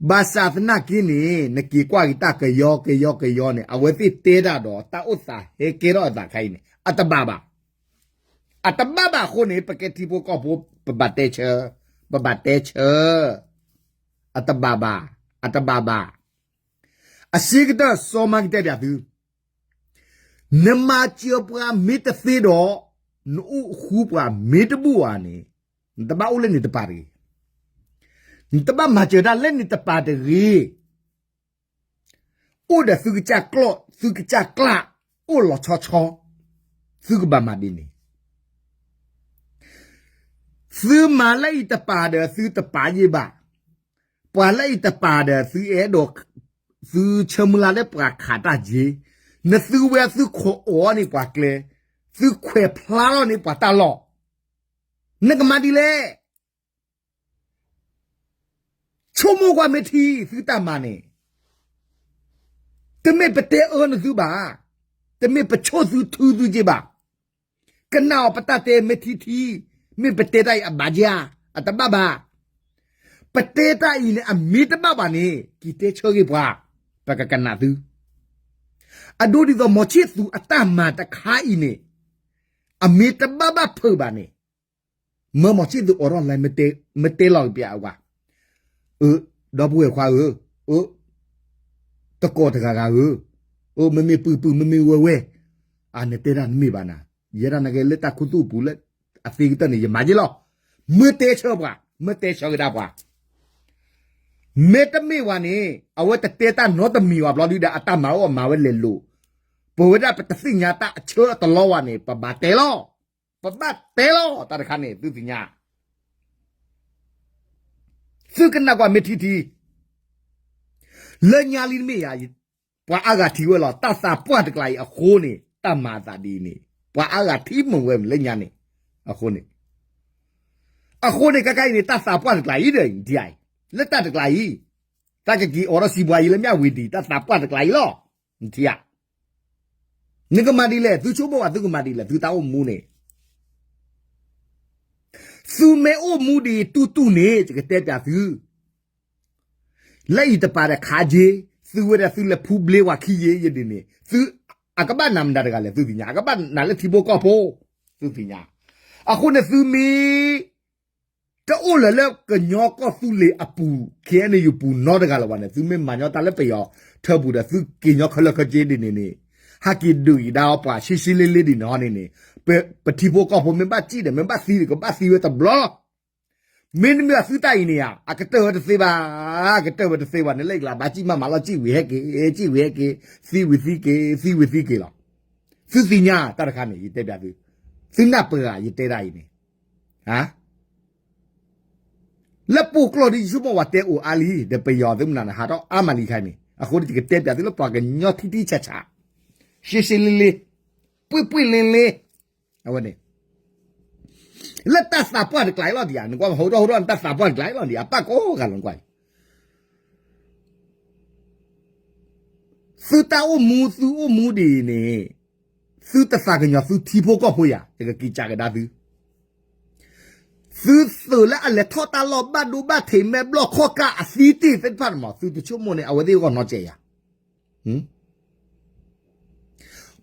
ဘၣ်ဆၣ်သနာ်က့န့ၣ် နက့ၤကွၢ်က့ၤတၢ်ကယီကယီကယီန့ၣ် အဝဲသ့ၣ်တဲတၢ်ဒီး တၢ်အိၣ်သးဟဲကဲထီၣ်အသးခါအံၤန့ၣ် အတဘၣ်ဘၣ်. အတဘၣ်ဘၣ်အဃိန့ၣ် ပကဲထံဖိကီၢ်ဖိ ပဘၣ်တဲဆၢ, ပဘၣ်တဲဆၢ, အတဘၣ်ဘၣ်, အတဘၣ်ဘၣ်. အဆၢကတီၢ်စီၤမၤကတဲပၠးသု, နမၤစၢၤပှၤမ့ၢ်တသ့ဒီး နအိၣ်ဃူပှၤမ့ၢ်တဘူၣ်ဘၣ်န့ၣ် နတဘၣ်အိၣ်လၢန့ၣ်တပၤတဂ့ၤ, နတဘၣ်မၤစၢၤတၢ်လၢန့ၣ်တပၤတဂ့ၤ. အိၣ်ဒီးသုကစၢ်ကျီၢ် သုကစၢ်ကျး အိၣ်လီၤဆီဆီ, သုကဘၣ်မၤဒ်န့ၣ်. သုမၤလၢအံၤတပၤဒီးသုတပာ်ယ့ၢ်ဘၣ်, ပှၤလၢအံၤတပၤဒီးသုအဲၣ်ဒိး, သုဆၢမုၢ်လၢ်လၢပှၤခးတၢ်က့ၤ, နသုဝဲသုခွဲးအီၤန့ၢ်ပှၤကျဲ, သုခွဲးဖျါထီၣ်န့ၢ်ပှၤတၢ်လီၢ်, နကမၤဒ်လဲၣ်. ဆိကမိၣ်ကွၢ်မ့ၢ်ထံသုတၢ်မၤန့ၣ်, တမ့ၢ်ပတဲအၢနသုဘၣ်, တမ့ၢ်ပဆိၣ်သုထုသုက့ဘၣ်. ကနၣ်အီၤပတၢ်တဲမ့ၢ်ထံထံ, မ့ၢ်ပတဲတၢ်အံၤအဘၣ်က့ဧါ, အတဘၣ်ဘၣ်. ပတဲတၢ်အံၤန့ၣ် အမ့ၢ်တဘၣ်ဘၣ်န့ၣ် က့ၤတဲဆၢဂ့ၤပှၤ, ပကကနၣ်သု. အဒိဒ်သိး မီၤဆံၣ်သူၤအတၢ်မၤတခါအံၤန့ၣ် အမ့ၢ်တဘၣ်ဘၣ်ဖုးဘၣ်န့ၣ် မၢမီၤဆံၣ်သူၤအိးထီၣ်လဲၤ မ့ၢ်တဲလီၤက့ၤပၠးအဝဲ, အၢ, ဒီပုၢ်ဝဲၢ်ခွါဧၢ, အၢ, တကိးတဂၤဂၤဧၢ, အၢ, မ့မ့ၢ်ပုၢ်ပုၢ် မ့မ့ၢ်ဝဲၢ်ဝဲၢ်, အန့ၣ်တဲဒၣ်နမ့ၢ်ဘၣ်နၤ, ယဲဒၣ်နကဲလၢတၢ်ခူသူၣ်အပူၤလၢ အသ့ကတၢၢ်န့ၣ် ယမၤက့ၤလီၤ. မ့ၢ်တဲဆၢပှၤ, မ့ၢ်တဲဆၢကဒါပှၤ, မ့တမ့ၢ်ဝဲန့ၣ် အဝဲတတဲတၢ်နီတမံၤဝဲဘျီဒုဒီး အတၢ်မၤအိၣ်အမၤဝဲလဲၤလိာ်, ပဝဲဒၣ်ပတသ့ၣ်ညါတၢ်အဆၢအတလီဝဲန့ၣ် ပဘၣ်တဲလီၤ. ပဘၣ်တဲလီၤ တၢ်တခါန့ၣ် သုသ့ၣ်ညါ, သုကနၣ်ကွၢ်မ့ၢ်ထံထံ, လၢညါလံတမ့ၢ်ယၤ, ပှၤအါဂၤထံၣ်ဝဲလီၤ တၢ်သးပှၢ်တကျါအံၤအဃိန့ၣ် တၢ်မၤအသးဒ်အံၤန့ၣ် ပှၤအါဂၤထံၣ်မုာ်ဝဲလၢညါန့ၣ်, အဃိန့ၣ်, အဃိန့ၣ် ခဲခါအံၤန့ၣ် တၢ်သးပှၢ်တကျါအံၤဒီး ထံၣ်အံၤ, လၢတၢ်တကျါအံၤ, တၢ်ကက့ၤအိးထီၣ်စံးပှၤအံၤလၢမၠၣ်ဝံၤဒံး တၢ်သးပှၢ်တကျါအံၤလီၤ, ထံၣ်ဧါ. နကမၤဒ်လဲၣ် သုဆိကမိၣ်ဘၣ် သုကမၤဒ်လဲၣ် သုတၢ်အိၣ်မူန့ၣ်, သုမ့ၢ်အိၣ်မူဒ်အံၤတူၢ်တူၢ်န့ၣ် ယကတဲပၠးသု, လၢအံၤတပၤဒီးခးက့ၤ, သုဝဲဒၣ်သုလဲၤဖူဘျ့ဝဲခံယ့ၤယဒ်န့ၣ် သု, အကဘၣ်နၤမတၤတဂၤလဲၣ် သုသ့ၣ်ညါ, အကဘၣ်နၤလၢထံဖိကီၢ်ဖိ, သုသ့ၣ်ညါ. အဃိန့ၣ်သုမ့ၢ် တအိၣ်လၢၤလၢကညီကီၢ်သူလ့ၤအပူၤ ခ့ၣ်အဲၣ်ယူၣ်ပူၤနီတဂၤလၢၤဘၣ်န့ၣ် သုမ့ၢ်မၤညီတၢ်လၢပယီၤထၢပူၤဒီး သုက့ၤညီခဲလၢာ်ခဲဆ့ဒ်န့ၣ်န့ၣ်, ဟဲက့ၤဒုးအံၤဒၣ်အီၤပှၤရှဲရှဲလ့လ့ဒ်န့ၣ်ဟီန့ၣ်န့ၣ်, ပထံဖိကီၢ်ဖိမ့ၢ်ဘၣ်စံၣ်ဒီး မ့ၢ်ဘၣ်သံဒီး ကဘၣ်သံဝဲတဘျီလီၤ. မ့တမ့ၢ်ဘၣ်သုတၢ်အံၤန့ၣ်ဧါ, အကတၢၢ်ဝဲတသ့ဘၣ်, အကတၢၢ်ဝဲတသ့ဘၣ်န့ၣ် လၢအကျါဘၣ်စံၣ်မးမးလီၤ စံၣ်ဝံၤဟဲက့ၤ, စံၣ်ဝံၤဟဲက့ၤ, သံဝံၤသံက့ၤ, သံဝံၤသံက့ၤလီၤ. သုသ့ၣ်ညါတၢ်တခါန့ၣ် ယတဲပၠးသု, သုနၢ်ပၢၢ်ဧါ ယတဲဒၣ်အံၤန့ၣ်, လၢပှိၢ်ကျိာ်ဒ်ယဆိကမိၣ် ပှၤတဲအိၣ်အါလံ ဒီးပယီၤသုမနုၤန့ၣ် ဟးထီၣ်အါမးလံခါန့ၣ်, အဃိန့ၣ် ယကတဲပၠးသုလၢပှၤကညီထံထံဆးဆး, ရှဲရှဲလ့လ့, ပှ့ၢ်ပှ့ၢ်လ့လ့, အဝဲန့ၣ်, လၢတၢ်သးပှၢ်တကျါအံၤလီၤဒံးဧါ, နကွၢ်ဟိထီၣ်ဟိထီၣ် တၢ်သးပှၢ်တကျါအံၤလီၤဒံးဧါ, ပၢ်ကိးဂၤလီၤကွၢ်အံၤ သုတၢ်အိၣ်မူ သုအိၣ်မူဒ်အံၤန့ၣ်, သုတသးကညီၤသုထံဖိကီၢ်ဖိယၤ, ယကက့ၤစံးကဒါသု, သုသုးလၢအလဲၤထီၣ်တၢ်လီၢ်ဘၣ်ဒိဘၣ်ထံး မဲာ်ဘျီၣ်ခီၣ်ကၢ်အသံတ့ၢ်သ့ၣ်တဖၣ်န့ၣ်မး သုတဆိကမိၣ်န့ၣ် အဝဲသ့ၣ်ဂီၢ်နီတစဲးယၤ.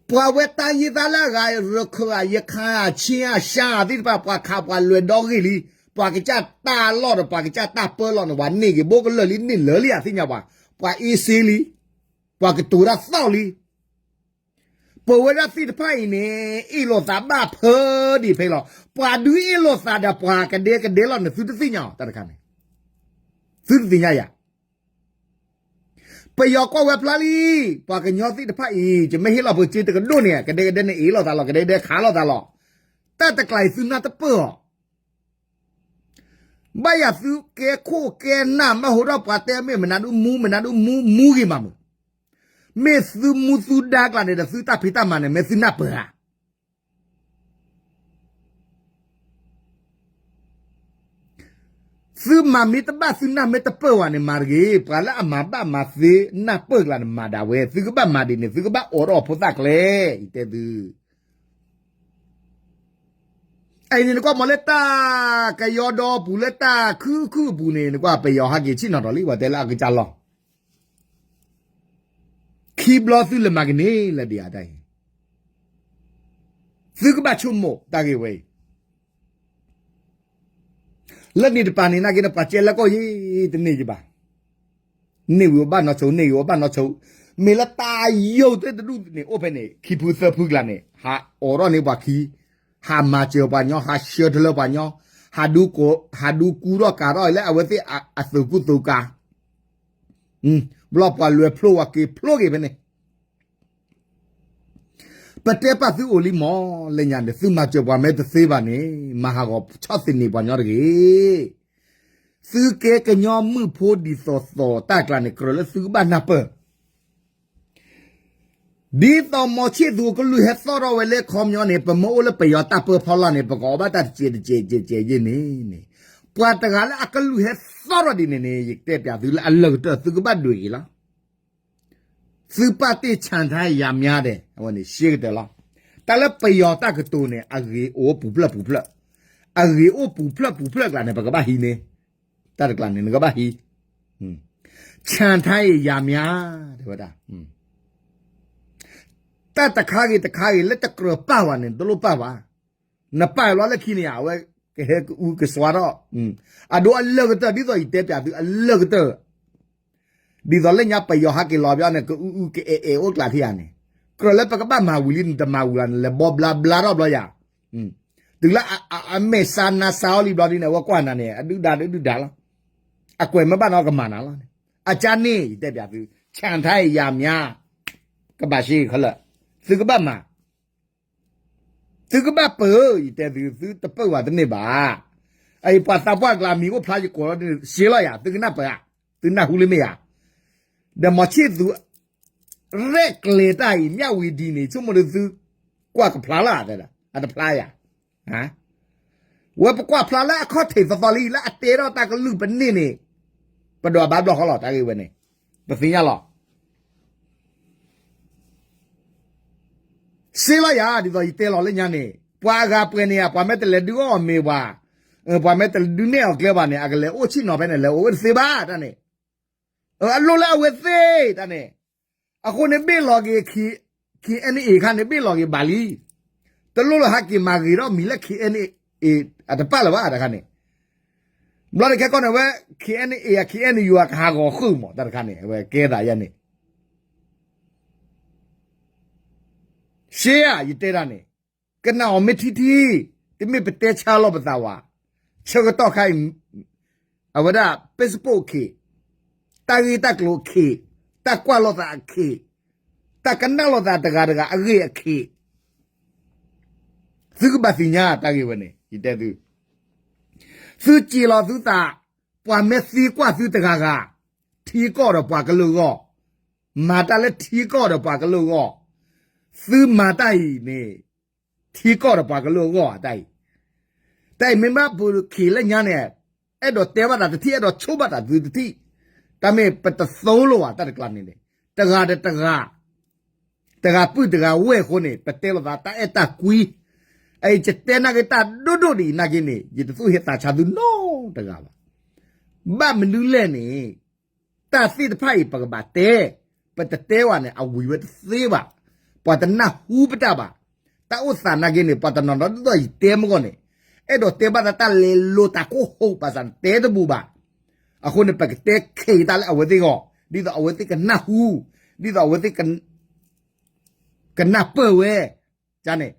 ပှၤဝဲတၢ်ယံၢ်တၢ်လၢအဂၤ ရခၢၣ်ဧါ ယခါဧါ ဆ့ဧါ ရှါဧါသ့ၣ်တဖၣ် ပှၤခးပှၤလွဲၤဒီဂ့ၢ်လံ, ပှၤကစၢ်တၢ်လီၢ်ဒီး ပှၤကစၢ်တၢ်ပၢလီၢ်န့ၣ် ပှၤန့ၢ်က့ၤဘိကလၢာ်လံ န့ၢ်လၢာ်လံဧါ သ့ၣ်ညါပှၤ, ပှၤအ့စ့လံ, ပှၤကတိၤတၢ်သီၣ်လံ. ပဝဲဒၣ်သ့ၣ်တဖၣ်အံၤန့ၣ် အ့ၣ်လိာ်သးဘၣ်ဖၢဒံးဖဲလီၤ. ပှၤဒုးအ့ၣ်လိာ်သးဒီးပှၤကဒဲကဒဲလီၤန့ၣ် သုတသ့ၣ်ညါအီၤတၢ်တခါန့ၣ်, သုတသ့ၣ်ညါယၤ. ပယီၤကွၢ်ဝဲဖျါလံ, ပှၤကညီသ့ၣ်တဖၣ်အံၤ ယမ့ၢ်ဟ့ၣ်လီၤပက့ၤတကဒိၣ်န့ၣ် ကဒဲကဒဲန့ၣ်အ့ၣ်လိာ်သးလီၤ ကဒဲကဒဲခးလိာ်သးလီၤ. တၢ်တကျါအံၤသုနၢ်တပၢၢ်အီၤ ဘၣ်ယၤသုကဲခိၣ်ကဲနၢ် မ့ၢ်ဟိထီၣ်ပှၤတဲ မ့ၢ်မနုၤဒုးမူ မနုၤဒုးမူ မူဂ့ၤမးမုာ်, မ့ၢ်သုမူသုဒါကျါန့ၣ်ဒီး သုတၢ်ဖံးတၢ်မၤန့ၣ် မ့ၢ်သုနၢ်ပၢၢ်ဧါ. သုမၤမ့ၢ်တဘၣ် သုနၢ်မ့ၢ်တပၢၢ်ဝဲန့ၣ် မၤတဂ့ၤ, ပှၤလၢအမၤဘၣ်မၤသ့နၢ်ပၢၢ်ကျါန့ၣ် မၤဒၣ်ဝဲ, သုကဘၣ်မၤဒ်န့ၣ် သုကဘၣ်အိးထီၣ်ဖိသၣ်ကျဲ, ယတဲသု အံၤန့ၣ် နကွၢ်မ့ၢ်လၢတၢ်ကယီဒီပူၤ လၢတၢ်ခုၣ်ခုၣ်အပူၤန့ၣ် နကွၢ်ပယီၤဟးက့ၤဆ့ၣ်နီၤထီၣ်လံ ပှၤတဲလၢအကစၢ်လီၢ်, ခံဘျီသုလဲၤမၤကန့ၢ်လၢဒံးဧါတၢ်အံၤ, သုကဘၣ်ဆိကမိၣ်တၢ်ဂ့ၢ်ဝဲအံၤ, လၢန့ၣ်တပၤန့ၣ် နာ်က့ဒီးပှၤကဲလၢကီၢ်ယံၤတန့ၢ်ယဘၣ် န့ၢ်ဝံၤအဘၣ်နီၢ်ဆိ န့ၢ်ဝံၤအဘၣ်နီၢ်ဆိ, မ့ၢ်လၢတၢ်ယိာ်သ့ၣ်တဒူၣ်န့ၣ် အိၣ်ဖဲန့ၣ် ခံဖုသၢဖုကျါန့ၣ် ဟးအိးထီၣ်န့ၢ်ပှၤခံ, ဟးမၤစၢၤပှၤညီ ဟးဆှၢထီၣ်လၢပှၤညီ, ဟးဒူ, ဟးဒူကူထီၣ်ကၤထီၣ်လၢအဝဲသ့ၣ်အသုးကူသုးကၤ, ဘျီပှၤလွဲၤဖျိဝဲက့ၤဖျိက့ၤဖဲန့ၣ် ပတဲပာ်သုအိၣ်လံမး လၢညါန့ၣ် သုမၤစၢၤပှၤမ့ၢ်တသ့ဘၣ်န့ၣ် မၤဟးဂီၤဆီၣ်သနံးပှၤညီတဂ့ၤ. သုကဲကညီမုၣ်ဖိဒ်သိးသိးတၢ်ကျါန့ၣ် ကြၢးလၢသုကဘၣ်နၢ်ပၢၢ်, ဒ်သိးမီၤဆံၣ်သူၤကလုၢ်ဟဲသီၣ်ထီၣ်ဝဲလၢခီပညီန့ၣ် ပမ့ၢ်အိၣ်လၢပယီၤတၢ်ပၢဖီလာ်န့ၣ် ပကအီၣ်ဘၣ်တၢ်တစဲးတစဲးတစဲးတစဲးယဲၢ်န့ၣ်န့ၣ်, ပှၤတဂၤလၢအကလုၢ်ဟဲသီၣ်ထီၣ်ဒ်န့ၣ်န့ၣ် ယတဲပျးသုလၢအလၢၢ်ကတၢၢ် သုကဘၣ်ဒုးအံၤလီၤ. သုပာ်တ့ၢ်ဆၣ်ထါယၤမၠါဒဲး အဝဲန့ၣ်ရှဲကတၢၢ်လီၤ. တၢ်လၢပယီၤတၢ်ကတိၤန့ၣ် အဂ့ၤအိၣ်ပူၤဖျၢၣ်ပူၤဖျၢၣ်, အဂ့ၤအိၣ်ပူၤဖျၢၣ်ပူၤဖျၢၣ်ကျါန့ၣ် ပကဘၣ်ဟံးန့ၣ်, တၢ်တကျါန့ၣ် နကဘၣ်ဟံး, ဆၣ်ထါယၤမၠါ တဲဝဲဒၣ်, တၢ်တခါဂ့ၤတခါဂ့ၤ လၢတကြၢးပာ်ဝဲန့ၣ် တလိၣ်ပာ်ဘၣ်. နပာ်လီၤလၢခံန့ၣ် အဝဲကဟဲကအုကစွါထီၣ်, အဒိအလၢၢ်ကတၢၢ် ဒ်သိးယတဲပျးသုအလၢၢ်ကတၢၢ် ဒ်သိးလၢညါပယီၤဟးက့ၤလီၤဘၣ်န့ၣ် ကအုအုကအဲၣ်အဲၣ်အိၣ်ကျါထံၣ်ဧါန့ၣ်, ကြၢးလၢပကဘၣ်မၤဝံၤလံ နတမၤဝံၤလီၤန့ၣ် လဲၤဘီဘျါဘျါထီၣ်ဘျီယၤ, တုၤလၢအမဲာ်ဆါနါဆါအီၤလံဘျီဒ်န့ၣ် အဝဲကွၢ်နၤန့ၣ် အဒုၣ်ဒါဒုၣ်ဒါလီၤ, အကွဲးမ့ၢ်ဘၣ်နီၤကမၤနၤလီၤန့ၣ်, အကၢ်န့ၣ် ယတဲပျးသု ဆၣ်ထါယၤမၠါ ကဘၣ်ရှဲခဲလၢာ်, သုကဘၣ်မၤ သုကဘၣ်ပၢၤ ယတဲသု သုတပၢၤဝဲတန့ၢ်ဘၣ်. အအံၤပှၤသးပှၢ်ကျါမံၤအိၣ်ဖျါယကိးလီၤ ရှဲလီၤယၤ သုကနၢ်ပၢၤဧါ, သုနၢ်ဟူလၢမ့ၢ်ဧါ. ဒီးမီၤဆံၣ်သူ ရဲၣ်ကျဲၤတၢ်အံၤ မၠၣ်ဝံၤဒ်န့ၣ် ဆိကမိၣ်ဒီးသုကွၢ်ကဖျါလၢ် တဲဒၣ် အတဖျါယၤ ဝဲပကွၢ်ဖျါလၢအခီၣ်ထံးသီသီလံ လၢအတဲထီၣ်တၢ်ကလုၢ်ပန့ၢ်န့ၣ် ပဒွးဘၣ်ဘျီဃီလီၤ တၢ်ဂ့ၢ်ဝဲန့ၣ် ပသ့ၣ်ညါလီၤ. ရှဲလီၤယၤ ဒ်သိးယတဲလီၤလၢညါန့ၣ် ပှၤအဂၤပှဲၤန့ၣ်ဧါ ပှၤမ့ၢ်တလဲၤဒုးအီၣ်အီၤမ့ၤပှၤ, ပှၤမ့ၢ်တလဲၤဒုးနဲၣ်အီၤကျဲဘၣ်န့ၣ် အကလဲၤအိၣ်ဆ့ၣ်နီၤဖဲန့ၣ် လဲၤအိၣ်ဝဲတသ့ဘၣ်တၢ်န့ၣ်, အလိၣ်လၢအဝဲသ့ၣ်တၢ်န့ၣ်, အဃိန့ၣ်ဘ့ၣ်လီၤက့ၤ ခ့ၣ်အဲၣ်အ့ၣ် ခါန့ၣ် ဘ့ၣ်လီၤက့ၤဘၣ်လံ, တလိၣ်လၢဟးက့ၤမၤဂ့ၤထီၣ်မံၤလၢ ခ့ၣ်အဲၣ်အ့ၣ် အတပၣ်လၢၤဘၣ်တခါန့ၣ်, ဘျီန့ၣ်ခဲကီၢ်န့ၣ်ဝဲ ခ့ၣ်အဲၣ်အ့ၣ် ခ့ၣ်အဲၣ်ယူၢ် ကဟးဂီၤဃုာ်မး တၢ်တခါန့ၣ် အဝဲကဲသးယဲန့ၣ် ရှဲဧါ ယတဲတၢ်န့ၣ်, ကနၣ်အီၤမ့ၢ်ထံထံ, တမ့ၢ်ပတဲဆါလီၤပသးဝဲ, ဆၢကတီၢ်ခါအံၤ, အဝဲဒၣ် Facebook အခ့, တၢ်ဂ့ၢ်တၢ်ကျိၤအခ့, တၢ်ကွၢ်လိာ်သးအခ့, တၢ်ကနၣ်လိာ်သးတဂၤတဂၤအဂ့ၢ်အခ့, သုကဘၣ်သ့ၣ်ညါတၢ်ဂ့ၢ်ဝဲန့ၣ် ယတဲသု သုစ့ၢ်လီၤသုသး, ပှၤမ့ၢ်သံကွၢ်သုတဂၤဂၤ, ထံကီၢ်ဒီးပှၤကလုာ်အဂီၢ်, မၤတၢ်လၢထံကီၢ်ဒီးပှၤကလုာ်အဂီၢ်, သုမၤတၢ်အံၤန့ၣ်, ထံကီၢ်ဒီးပှၤကလုာ်အဂီၢ်တၢ်အံၤ, တၢ်အံၤမ့ၢ်ဘၣ်ပူၤခ့ၣ်လၢညါန့ၣ်, အဲၣ်ဒိးတဲဘၣ်သးတထံၣ် အဲၣ်ဒိးဆိဘၣ်သးသုတထံၣ်, တၢ်မ့ၢ်ပတသိလိာ်ဘၣ်တၢ်တကျါန့ၣ်န့ၣ်, တဂၤဒီးတဂၤ တဂၤပုၢ်တဂၤဝဲၢ်အဃိန့ၣ် ပတဲလိာ်သးတၢ်အဲၣ်တၢ်ကွံ, ယတဲနာ်က့တၢ်ဒိၣ်ဒိၣ်ဒ်အံၤနာ်က့န့ၣ် ယတသူၣ်ဟ့သးဆါသုနီတဂၤဘၣ်. ဘၣ်မနုၤလဲၣ်န့ၣ် တၢ်သ့ၣ်တဖၣ်အံၤပကဘၣ်တဲ, ပတတဲဘၣ်န့ၣ် အဝံၤဝဲတသ့ဘၣ်, ပှၤတနၢ်ဟူပတၢ်ဘၣ်. တၢ်အိၣ်သးနာ်က့န့ၣ် ပှၤတနီၤနီၤဒ်သိးယတဲမ့ၢ်ဂီၢ်န့ၣ် အဲၣ်ဒိးတဲဘၣ်သးတၢ်လဲၤလိၤတၢ်ကိၢ်ဟိး ဘၣ်ဆၣ်နတဲတဘူးဘၣ်. အဃိန့ၣ် ပကတဲခဲအံၤတၢ်လၢအဝဲသ့ၣ်ဂီၢ်, ဒ်သိးအဝဲသ့ၣ်ကနၢ်ဟူ, ဒ်သိးအဝဲသ့ၣ် ကနၢ်ပၢၢ်ဝဲ, န့ၣ်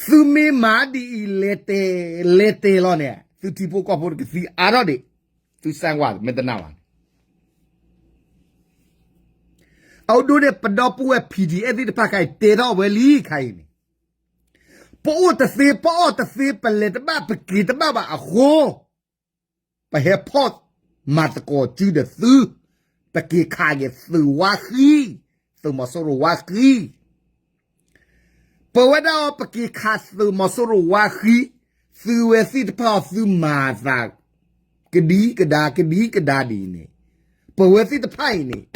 သုမ့ၢ်မၤဒ်အံၤ လဲၤတဲာ်လဲၤတဲာ်လီၤန့ၣ် သုထံဖိကီၢ်ဖိကသံအါထီၣ်ဒံး, သုစၢ်ကွၢ်မ့ၢ်တနာ်ဘၣ်န့ၣ်. အဒိန့ၣ် ပဒီပုၢ်ဝဲၢ် P D F သ့ၣ်တဖၣ်ခါအံၤ တဲထီၣ်ဝဲလံခါအံၤန့ၣ်, ပအိၣ်တသ့ ပအီၣ်တသ့ ပလဲၤတဘၣ် ပက့ၤတဘၣ်ဘၣ်အဃိ ပဟဲဖီၣ်မၤသကိးစုဒီးသု, ပက့ၤခးက့ၤသုးဝါဃံ, သုးမီၤစိရိၤဝါဃံ. ပဝဲဒၣ်အီၤ ပက့ၤခးသုးမီၤစိရိၤဝါဃံ, သုဝဲသ့ၣ်တဖၣ်အီၤ သုမၤသး ကဒံကဒါ ကဒံကဒါဒ်အံၤန့ၣ်, ပဝဲသ့ၣ်တဖၣ်အံၤန့ၣ်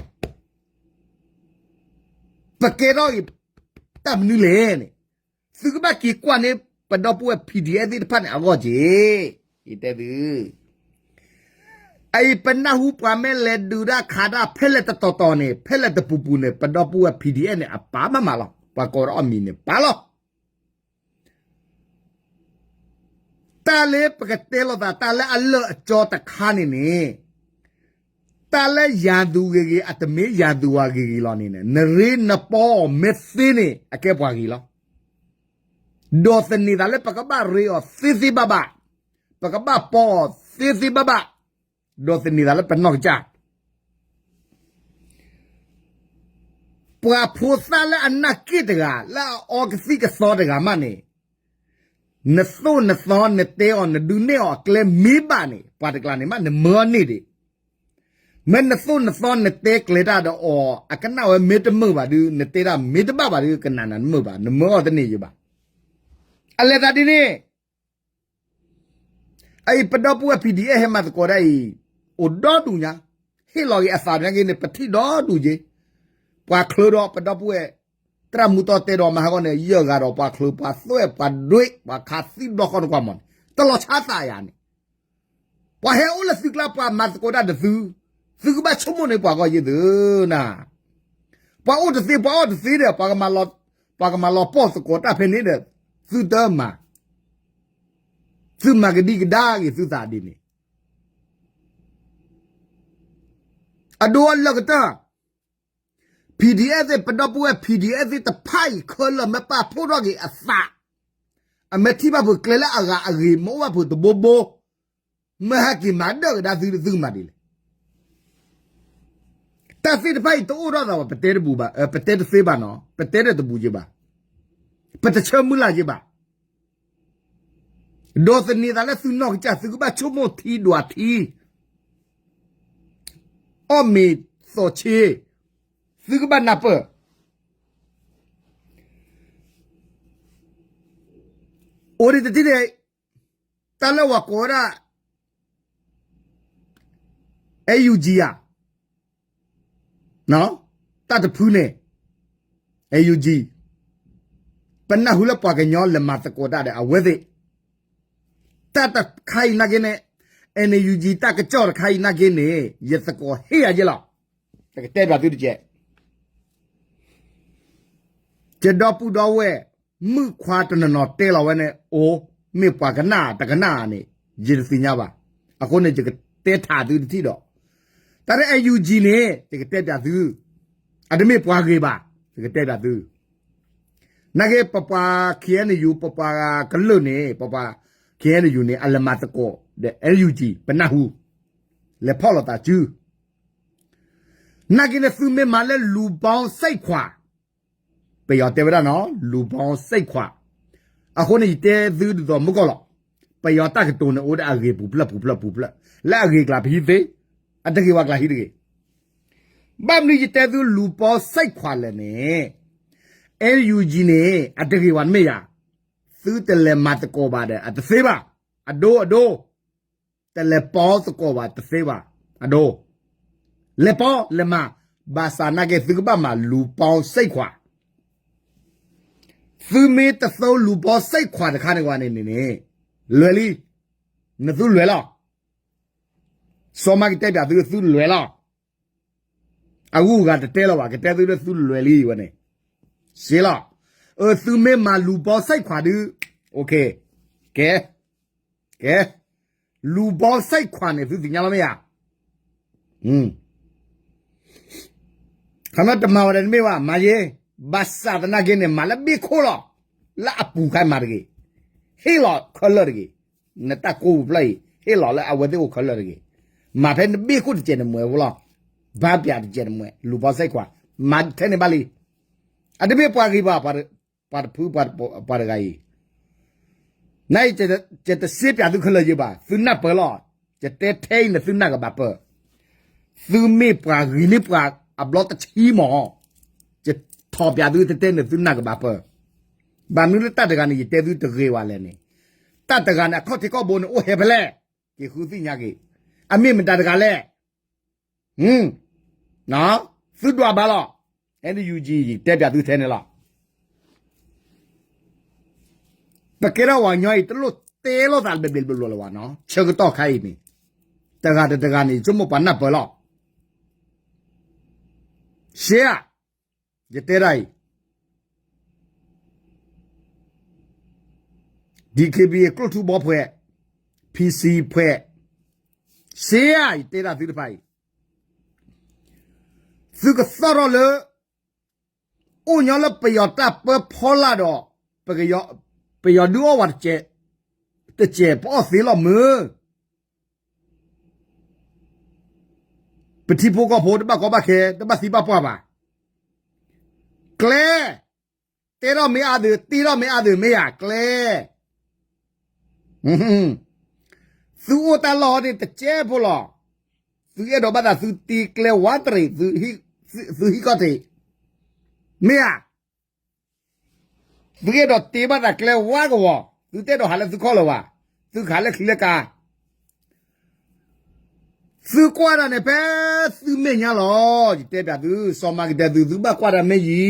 ပကဲထီၣ်အံၤ တၢ်မနုၤလဲၣ်န့ၣ်, သုကဘၣ်က့ၤကွၢ်န့ၢ် ပဒီပုၢ်ဝဲၢ် P D F သ့ၣ်တဖၣ်န့ၣ် အဂီၢ်က့ၤ, ယတဲသု, အအံၤပနၢ်ဟူပှၤမ့ၢ်လဲၤဒုးတၢ်ခးတၢ်ဖဲလဲၣ်တတီၤတီၤန့ၣ် ဖဲလဲၣ်တပူၤပူၤန့ၣ် ပဒီပုၢ်ဝဲၢ် P D F န့ၣ် အပာ်မးမးလီၤ, ပှၤကိးဒီးအီၣ်မံၤန့ၣ် ပာ်လီၤ. တၢ်လၢပကတဲလိာ်သး တၢ်လၢအလၢာ်အကၠီတခါန့ၣ်န့ၣ်, တၢ်လၢယၤသူဂ့ၤဂ့ၤ အတမ့ၢ်ယၤသူဝဲဂ့ၤဂ့ၤလီၤန့ၣ် နရ့နပီအီၤမ့ၢ်သ့န့ၣ် အကဲပှၤဂ့ၤလီၤ. ဒီးသန့ၤသးလၢပကဘၣ်ရ့အီၤသ့သ့ဘၣ်ဘၣ်, ပကဘၣ်ပီအီၤသ့သ့ဘၣ်ဘၣ်, ဒီးသန့ၤသးလၢပနီၢ်ကစၢ် ပှၤဖိသၣ်လၢအနၢ်က့ၣ်တဂၤ လၢအအီကသံၣ်ကသီတဂၤမးန့ၣ်, နသိၣ်နသီနတဲအီၤ နဒုးနဲၣ်အီၤအကျဲမ့ၢ်ဘၣ်န့ၣ် ပှၤတကျါန့ၣ်မး နမၢအီၤန့ၢ်ဒံး. မ့ၢ်နသိၣ်နသီနတဲကျဲၤတၢ်ဒီးအီၤ အကနၣ်ဝဲမ့ၢ်တမုာ်ဘၣ်ဒီး နတဲတၢ်မ့ၢ်တဘၣ်ဘၣ်ဒီး ကနၣ်နၤတမုာ်ဘၣ် နမၢအီၤတန့ၢ်ယဘၣ်. အလဲၤသးဒ်န့ၣ် အအံၤပဒီပုၢ်ဝဲၢ် P D F ဟဲမၤသကိးဒၣ်အံၤ အိၣ်ဒီဒူၣ်ညါ, ဟ့ၣ်လီၤက့ၤအသးနာ်က့န့ၣ် ပထံၣ်ဒီဒူၣ်က့ၤ, ပှၤချၢဒီးပဒီပုၢ်ဝဲၢ် သရၣ်မူသီတဲဒီးမၤဟးဂီၤန့ၣ် ယဲၢ်ဂၤဒီးပှၤချၢပှၤသွဲၣ်ပှၤဒွဲၣ် ပှၤခးသံဘျီဃီနကွၢ်မးန့ၣ် တလီၤဆါသးယၤန့ၣ်, ပှၤဟဲအိၣ်လၢသုကျါ ပှၤမၤသကိးတၢ်ဒီးသု, သုကဘၣ်ဆိကမိၣ်န့ၢ်ပှၤဂီၢ်ယ့ၢ်သုနၤ, ပှၤအိၣ်တသ့ ပှၤအီၣ်တသ့ဒီး ပှၤကမၤလီၤပီၢ်သကိးတၢ်ဖဲန့ၣ်ဒီး သုတမၤ သုမၤကဒံကဒါဂ့ၤသုသးဒ်န့ၣ်, အဒိအလၢာ်ကတၢၢ် P D F သ့ၣ် ပဒီပုၢ်ဝဲၢ် P D F သ့ၣ်တဖၣ်အံၤ ခဲလၢာ်မ့ၢ်ပာ်ဖှိၣ်ထီၣ်က့ၤအသး, အမ့ၢ်ထံၣ်ဘၣ်ဖုးကျဲလၢအဂၤအဂ့ၤ မ့ၢ်အိၣ်ဘၣ်ဖုးတဘိဘိ, မ့ၢ်ဟဲက့ၤမၤဒၢၣ်ကဒါသု သုကမၤဒ်လဲၣ်. တၢ်သ့ၣ်တဖၣ်အံၤတအိၣ်ထီၣ်သးဘၣ် ပတဲတဘူးဘၣ်, ပတဲတသ့ဘၣ်နီၤ, ပတဲတဘူးက့ၤဘၣ်, ပတဆၢမုၢ်လၢ်က့ၤဘၣ်. ဒီးသန့ၤသးလၢသုနီၢ်ကစၢ် သုကဘၣ်ဆိကမိၣ်ထံဒွးထံ, အီၣ်မ့ၤသီၣ်ဆ့, သုကဘၣ်နၢ်ပၢၢ် အိၣ်ဒံးတထံၣ်န့ၣ် တၢ်လၢဝဲကိးဝဲဒၣ် NUG ဧါ, တၢ်တဖုန့ၣ် NUG, ပနၢ်ဟူလၢပှၤကညီလဲၤမၤသကိးတၢ်ဒီးအဝဲသ့ၣ်, တၢ်တခါအံၤနာ်က့န့ၣ်, NUG တၢ်ကစီၣ်တခါအံၤနာ်က့န့ၣ် ယသကိးဟ့ၣ်ယၤယဲလီၤ. ယကတဲဘၣ်သုတကဲး ယဒီပုၢ်ဒီဝဲၢ် မုၣ်ခွါတနီၤနီၤတဲလီၤဝဲန့ၣ် အိၣ်, မ့ၢ်ပှၤကနၣ်တကနၣ်န့ၣ် ယတသ့ၣ်ညါဘၣ်. အဃိန့ၣ် ယကတဲထးသုတထံၣ်ဒီး တၢ်လၢ NUG န့ၣ် ယကတဲဘၣ်သု, အတမ့ၢ်ပှၤဂ့ၤဘၣ်, ယကတဲဘၣ်သု. နာ်က့ ပပှၤ KNU ပပှၤကလုာ်န့ၣ် ပပှၤ KNU န့ၣ် အလဲၤမၤသကိးဒီး NUG ပနၢ်ဟူ, လဲၤဖီၣ်လိာ်သးစု နာ်က့န့ၣ် သုမ့ၢ်မၤလၢလူၤဘီစဲးခွး, ပယီၤတဲဝဲဒၣ်နီၤ လူၤဘီစဲးခွး, အဃိန့ၣ် ယတဲသုဒ်သိးမုၢ်ကီၢ်လီၤ. ပယီၤတၢ်ကတိၤန့ၣ် အိၣ်ဒီးအဂ့ၤပူၤဖျဲးပူၤဖျဲးပူၤဖျဲး, လၢအဂ့ၤကျါပဟံးသ့, အတဂ့ၤဝဲကျါဟံးတဂ့ၤ. ဘၣ်မနုၤယတဲသုလူၤဘီစဲးခွးလဲၣ်န့ၣ်, NUG န့ၣ် အတဂ့ၤဝဲတမ့ၢ်ယၤ, သုတလဲၤမၤသကိးဘၣ်ဒီး အတသ့ဘၣ်, အဒိအဒိ တလဲၤပီသကိးဘၣ်တသ့ဘၣ်, အဒိ, လဲၤပီလဲၤမၤ, ဘၣ်ဆၣ်နာ်က့သုကဘၣ်မၤလူၤဘီစဲးခွး. သုမ့ၢ်တသိလူၤဘီစဲးခွးတခါန့ၣ်ဝဲန့ၣ်န့ၣ် လွဲၤလံ, နသုလွဲၤလီၤ. စီၤမါကတဲပၠးသု သုလွဲၤလီၤ. အဂုၤအဂၤတတဲလီၤဘၣ်, ကတဲသုလၢသုလွဲၤလံဝဲန့ၣ်, စ့လီၤ. အသုမ့ၢ်မၤလူၤဘီစဲးခွးဒုး, ကဲ, ကဲ, လူၤဘီစဲးခွးန့ၣ် သုသ့ၣ်ညါလီၤမ့ၢ်ဧါ. ခီမ့ၢ်တမၤဝဲဒၣ်တမ့ၢ်ဘၣ်, မၤယ့, ဘၣ်ဆၣ်သနာ်က့န့ၣ် မၤလၢဘ့ၣ်ခိၣ်လီၤ. လၢအပူၤခါမၤတဂ့ၤ, ဟ့ၣ်လီၤခဲလၢာ်တဂ့ၤ. နတၢ်ကိးပူၤဖျၢၣ်အံၤ ဟ့ၣ်လီၤလၢအဝဲသ့ၣ်အိၣ်ခဲလၢာ်တဂ့ၤ. မၤဖဲနဘ့ၣ်ခိၣ်တစဲးန့ၣ်မွဲးဝဲလီၤ. ဘါပၠးတစဲးန့ၣ်မွဲး, လူၤဘီစဲးခွး, မၤထဲန့ၣ်ဘၣ်လံ. အတမ့ၢ်ပှၤဂ့ၤဘၣ်, ပှၤတဖု, ပှၤတဂၤအံၤ နအံၤ ယတစ့ပၠးသုခဲလၢာ်ယ့ဘၣ်, သုနၢ်ပၢၢ်လီၤ. ယတဲထဲအံၤန့ၣ်သုနၢ်ကဘၣ်ပၢၢ်. သုမ့ၢ်ပှၤဂ့ၤလံပှၤအဘျီတဆံမး, ယထီၣ်ပၠးသုတတဲန့ၣ်သုနၢ်ကဘၣ်ပၢၢ်. ဘၣ်မနုၤလၢတၢ်တဂၤန့ၣ် ယတဲသုတဂ့ၤဝဲလဲၣ်န့ၣ်, တၢ်တဂၤန့ၣ် အခီၣ်ထံးခီၣ်ဘိန့ၣ် အိၣ်ဟဲဖဲလဲၣ်, က့ၤဃုသ့ၣ်ညါက့ၤ, အမ့ၢ်မတၤတဂၤလဲၣ်. သုဒွးဘၣ်လီၤ. NUG တဲပၠးသုထဲန့ၣ်လီၤ. ပကဲထီၣ်ပှၤကညီအံၤ တလိၣ်တဲလိာ်သးဘျဲၣ်ဘျဲၣ်ဘျီလၢၤဘၣ်နီၤ, ဆၢကတီၢ်ခါအံၤန့ၣ်, တဂၤတဂၤန့ၣ် ယဆိကမိၣ်ပှၤနၢ်ပၢၢ်လီၤ. ရှဲဧါ, ယတဲဒၣ်အံၤ DKBA ကျိၣ်ထူဘီဖှဲး, PC ဖှဲး, ရှဲဧါ, ယတဲဒၣ်သုတဖၣ်အံၤ, သုကသီၣ်ထီၣ်လၢ အိၣ်ညီလၢပယီၤတၢ်ပၢဖီလာ်ဒီး ပယီၤဒုးအီၣ်ဝဲတစဲး, တစဲးပအီၣ်သ့လီၤမုၢ်. ပထံဖိကီၢ်ဖိတဘၣ်ကီဘၣ်ခဲ, တဘၣ်သံဘၣ်ပှၢ်ဘၣ်. ကျဲ, တဲထီၣ်မ့ၢ်အါသု, တ့ထီၣ်မ့ၢ်အါသု မ့ၢ်ဧါ, ကျဲ. သုအိၣ်တၢ်လီၢ်န့ၣ်တစဲးဖိလီၤ. သုအဲၣ်ဒိးဘၣ်သးသုတ့ကျဲဝးတရံး, သုဟံးကီၢ်တ့, မ့ၢ်ဧါ. သုအဲၣ်ဒိးတ့ဘၣ်သးကျဲဝးကဝီၤ, သုတအဲၣ်ဒိးဟးလၢသုခီၣ်လၢၤဘၣ်, သုကဟးလၢချံလၢကါ. သုကွၢ်တၢ်န့ၣ်ဖဲသုမဲာ်ညါလီၤ. ယတဲပၠးသု, စီၤမၤကတဲသု, သုဘၣ်ကွၢ်တၢ်မ့ၢ်ယံ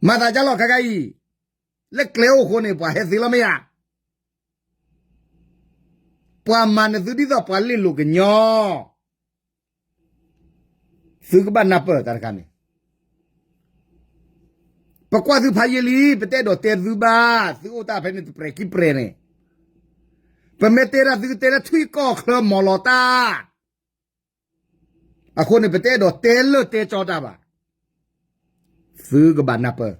ၤ. မၤသးဒ်လီၤခါခါအံၤ, လၢကျဲအိၣ်အဃိန့ၣ် ပှၤဟဲသ့လီၤမ့ၢ်ဧါ. ပှၤမၤနသုဒ်သိးပှၤလ့ၣ်လိာ်ကညီ, သုကဘၣ်နၢ်ပၢၢ်တၢ်တခါန့ၣ်. ပကွၢ်သုဖးယံာ်လံ, ပတအဲၣ်ဒိးတဲသုဘၣ်, သုအိၣ်တၢ်ဖဲန့ၣ်တပြဲၤခံပြဲၤန့ၣ်. ပမ့ၢ်တဲတၢ်သုကတဲလၢထွံၣ်ကီၢ်ချၢမီၤလီၤတၢ် အဃိန့ၣ် ပတအဲၣ်ဒိးတဲလၢာ်တဲကၠီတၢ်ဘၣ်. သုကဘၣ်နၢ်ပၢၢ်.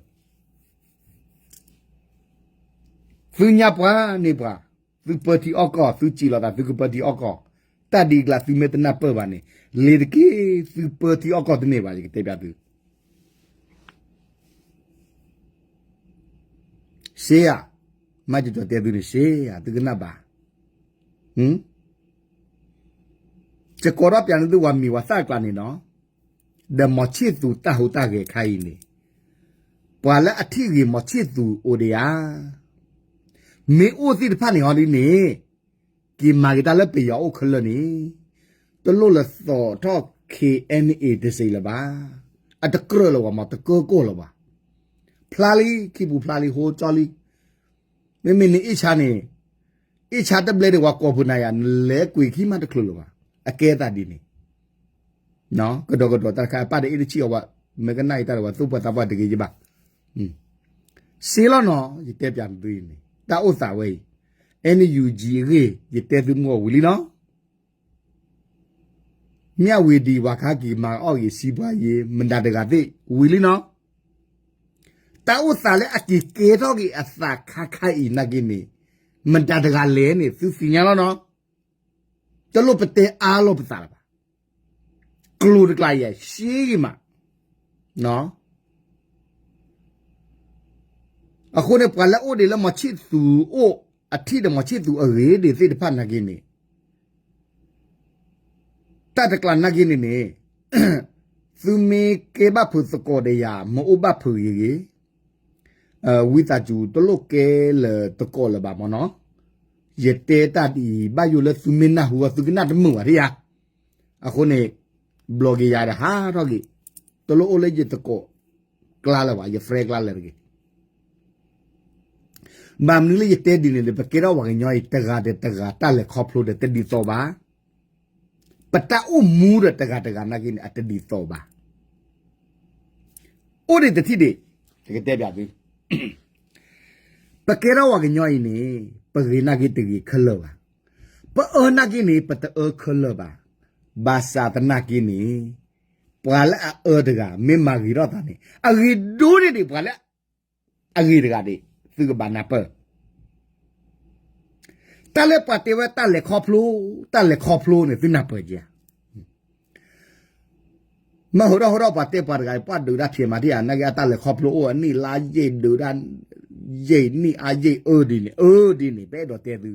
သုညါပှၤန့ၢ်ပှၤ, သုပၢထံအီၣ်ကီၢ်, သုစံးလိာ်သးသုကပၢထံအီၣ်ကီၢ်, တၢ်ဒ်အကျါသုမ့ၢ်တနၢ်ပၢၢ်ဘၣ်န့ၣ်, လ့ၤတက့ၢ်, သုပၢထံအီၣ်ကီၢ်တန့ၢ်ဘၣ်, ယကတဲပၠးသု ရှဲဧါ, မၤကၠီၤတဲသုန့ၣ် ရှဲဧါ, သုကနၣ်ဘၣ်. ယကိးထီၣ်ပၠးန့ၢ်သုပှၤမံၤပှၤသၣ်အကျါန့ၣ်နီၤ, ဒီးမီၤဆံၣ်သူၤတၢ်ဟူးတၢ်ဂဲၤခါအံၤန့ၣ်, ပှၤလၢအထံၣ်ဂ့ၤမီၤဆံၣ်သူၤအိၣ်ဒံးဧါ. မ့ၢ်အိၣ်သ့ၣ်တဖၣ်န့ၣ်ဟီဒ်န့ၣ်, က့ၤမၤက့ၤတၢ်လၢပယီၤအိၣ်ခဲလၢာ်န့ၣ်, တလိၣ်လၢသိးထီၣ် KNA တစ့လၢၤဘၣ်. အတကြၢးလၢၤဘၣ်မး, တကၢကီၢ်လၢၤဘၣ်. ဖျါလံ, ခံပူၤဖျါလံ, ဟိကၠီလံ. မ့မ့ၢ်နအ့ၣ်ဆါန့ၣ်, အ့ၣ်ဆါတဘျဲၣ်ဒံးပှၤကိးဖုးနၤယၤ, နလဲၤကွံာ်ခံမးတချုးလၢၤဘၣ်. အကဲသးဒ်န့ၣ် ကဒီးကဒီးတၢ်တခါ အပၢ်တအ့ၣ်တဆံးအီၤဘၣ်, မ့ၢ်ကနၣ်အံၤတၢ်ဒီးပှၤသူၣ်ပှၢ်သးပှၢ်တဂ့ၤယဘၣ်. စ့လီၤနီၤ, ယတဲပၠးသုအံၤန့ၣ် တၢ်အိၣ်သးဝဲအံၤ, NUG အဂ့ၢ် ယတဲသုမုၢ်ဂီၤဝံၤလံနီၤ. မ့ၢ်အဝံၤဒံးပှၤခါက့ၤမၤအီၣ်ဂ့ၤစံးပှၤယ့ မတၤတဂၤသ့ၣ်ဝံၤလံနီၤ. တၢ်အိၣ်သးလၢအက့ၤကဲထီၣ်က့ၤအသးခါခါအံၤနာ်က့န့ၣ်, မတၤတဂၤလဲၣ်န့ၣ် သုသ့ၣ်ညါလီၤနီၤ. တလိၣ်ပတဲအါလိာ်ပသးလၢၤဘၣ်. ကျိၤတကျါယဲၢ် ရှဲဂ့ၤမး. အဃိန့ၣ် ပှၤလၢအအိၣ်ဒံးလၢမီၤဆံၣ်သူၤအိၣ်, အထံၣ်ဒီးမီၤဆံၣ်သူၤအဂ့ၤဒံးသ့ၣ်တဖၣ်နာ်က့န့ၣ်, တၢ်တကျါနာ်က့န့ၣ်န့ၣ်, သုမ့ၢ်ကဲဘၣ်ဖုးသကိးဒီးယၤ မ့ၢ်အိၣ်ဘၣ်ဖုးဂ့ၤဂ့ၤ, ဝံသးစူၤတလိၣ်ကဲလၢၤသကိးလၢၤဘၣ်မနီၤ. ယတဲတၢ်ဒ်အံၤ ဘၣ်ယိၣ်လၢသုမ့ၢ်နၢ်ဟူအီၤ သုကနၣ်တမုာ်ဘၣ်ထံၣ်ဧါ. အဃိန့ၣ်, ဘျီက့ၤယၤဒီးဟးထီၣ်က့ၤ, တလိၣ်အိၣ်လၢယသကိး ယတကျါလၢၤဘၣ်, ယ friend ကျါလၢၤတဂ့ၤ. ဘၣ်မနုၤလၢယတဲဒ်န့ၣ်ဒီး ပကဲထီၣ်ပှၤကညီအံၤ တဂၤဒီးတဂၤ တၢ်လဲၤခီဖျိဒီးတဒ်သိးဘၣ်. ပတၢ်အိၣ်မူဒီးတဂၤတဂၤနာ်က့န့ၣ် အတဒ်သိးဘၣ်. အိၣ်ဒံးတထံၣ်ဒံး, ယကတဲဘၣ်သု, ပကဲထီၣ်ပှၤကညီအံၤန့ၣ် ပဂ့ၤနာ်က့တဂ့ၤခဲလၢာ်ဘၣ်. ပအၢနာ်က့န့ၣ် ပတအၢခဲလၢာ်ဘၣ်. ဘၣ်ဆၣ်သနာ်က့န့ၣ် ပှၤလၢအအၢတဂၤ မ့ၢ်မၤဂ့ၤထီၣ်သးန့ၣ် အဂ့ၤဒိၣ်န့ၢ်ဒံးပှၤလၢ အဂ့ၤတဂၤဒံး, သုကဘၣ်နၢ်ပၢၢ်. တၢ်လၢပှၤတဲဝဲတၢ်လဲၤခီဖျိ, တၢ်လဲၤခီဖျိန့ၣ် သုနၢ်ပၢၢ်က့ဧါ. မ့ၢ်ဟိဒီးဟိဒီးပှၤတဲပှၤတဂၤအံၤ ပှၤဒုးတၢ်ဖျဲးမၤထံၣ်ဧါ, နာ်က့အတၢ်လဲၤခီဖျိအိၣ်အနံၣ်လါယံာ်ဒုးတၢ်, ယံာ်နံၣ်အါယံာ်အၢဒ်န့ၣ်, အၢဒ်န့ၣ် ပအဲၣ်ဒိးတဲသု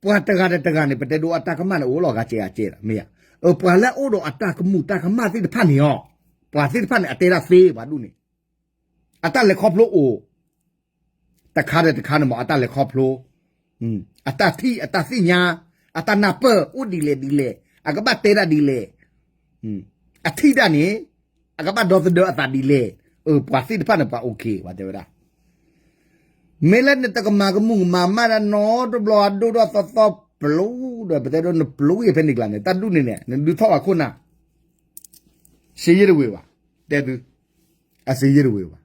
ပှၤတဂၤဒီးတဂၤန့ၣ် ပတဲဒိအတၢ်ကမၣ်န့ၣ် အိၣ်လီၤဂၤစဲးဂၤစဲးလီၤ, မ့ၢ်ဧါ. အပှၤလၢအအိၣ်ဒီးအတၢ်ကမူၣ်တၢ်ကမၣ်သ့ၣ်တဖၣ်န့ၣ်အီၤ, ပှၤသ့ၣ်တဖၣ်န့ၣ် အတဲဒၣ်သ့ပှၤဒူၣ်န့ၣ်, အတၢ်လဲၤခီဖျိအိၣ်, တခါဒီးတခါန့ၣ်မ့ၢ် အတၢ်လဲၤခီဖျိ, အတၢ်ထံၣ် အတၢ်သ့ၣ်ညါ, အတၢ်နၢ်ပၢၢ် အိၣ်ဒ်လဲၣ်ဒ်လဲၣ်, အကဘၣ်တဲဒၣ်ဒ်လဲၣ်, အထံၣ်ဒၣ်န့ၣ် အကဘၣ်ဒီသဒၢအသးဒ်လဲၣ်, အပှၤသ့ၣ်တဖၣ်န့ၣ် ပှၤ okay ပှၤတဲဝဲဒၣ် မ့ၢ်လၢနတကမၤကမူၣ်ကမၤမၣ်တၢ်နီတဘျီ အဒိၣ်ဒီးသီသီပျူၤဒီး ပတဲဒိနပျူၤအံၤဖဲန့ၣ်ကျါန့ၣ် တၢ်ဒူၣ်န့ၣ်န့ၣ် နဒုးထီၣ်ဘၣ်ခိၣ်နၢ်, စ့ယ့ၢ်တဝ့ၤဘၣ်, တဲသု, အစ့ယ့ၢ်တဝ့ၤဘၣ်.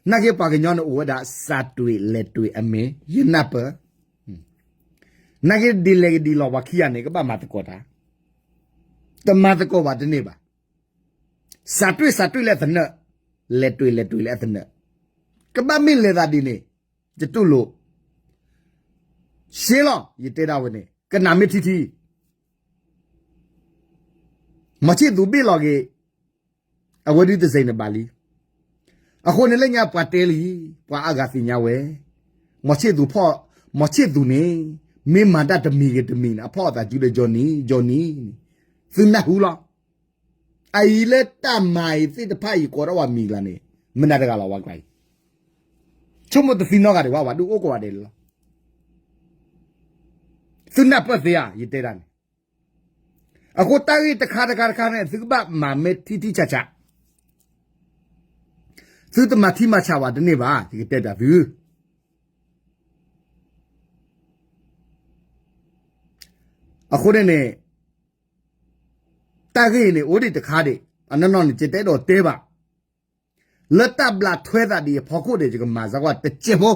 နာ်က့ပှၤကညီန့ၣ်အိၣ်ဝဲဒၣ် စးတွ့ၤလဲၤတွ့ၤအမ့ၢ် ယနၢ်ပၢၢ်, နာ်က့ဒ်လဲၣ်ဂ့ၤဒ်လဲၣ် ပှၤခံဂၤန့ၣ် ကဘၣ်မၤသကိးတၢ်, တမၤသကိးဘၣ်တန့ၢ်ဘၣ်. စးတွ့ၤစးတွ့ၤလၢအသနၢၣ်, လဲၤတွ့ၤလဲၤတွ့ၤလၢအသနၢၣ်, ကဘၣ်မ့ၢ်လဲၤသးဒ်န့ၣ် ယတူၢ်လိာ်, ရှဲလီၤ ယတဲဒၣ်ဝဲန့ၣ် ကနၣ်မ့ၢ်ထံထံ မီၤဆံၣ်သူးဘ့ၣ်လီၤက့ၤ, အဝဲဒုးတစဲးန့ၣ်ဘၣ်လံ. အဃိန့ၣ်လၢညါပှၤတဲလံ, ပှၤအါဂၤသ့ၣ်ညါဝဲ, မီၤဆံၣ်သူးဖီၣ်, မီၤဆံၣ်သူးန့ၣ် မ့ၢ်မၤတၢ်တမံၤဂ့ၤတမံၤန့ၣ် အဖီၣ်အသးစုဒီး Johnny, Johnny, သုနၢ်ဟူလီၤ. အအံၤလၢတၢ်မၤအံၤသ့ၣ်တဖၣ်အံၤ ကိးထီၣ်ဝဲမံၤကျါန့ၣ် မနုၤတဂၤလီၤဝဲကျါအံၤ, ဆိကမိၣ်တသံနီတဂၤဒံးဘၣ် ပှၤဒုးအိၣ်ကိးဂၤဒဲးလီၤ. သုနၢ်ပၢၢ်သ့ဧါ ယတဲဒၣ်န့ၣ်. အဃိတၢ်ဂ့ၢ်တခါတခါတခါန့ၣ် သုကဘၣ်မၤမ့ၢ်ထံထံဆးဆး, သုတမၤထံမၤဆးဘၣ်တန့ၢ်ဘၣ် ယကတဲတၢ်သု. အဃိန့ၣ်န့ၣ် တၢ်ဂ့ၢ်န့ၣ် အိၣ်ဒံးတခါဒံး, အနီၢ်နီၢ်န့ၣ် ယတအဲၣ်ဒိးတဲဘၣ်. လၢတၢ်ဘျးထွဲသးဒံးအဖီခိၣ်န့ၣ် ယကမၤစၢၤကွၢ်တစဲးဖိ.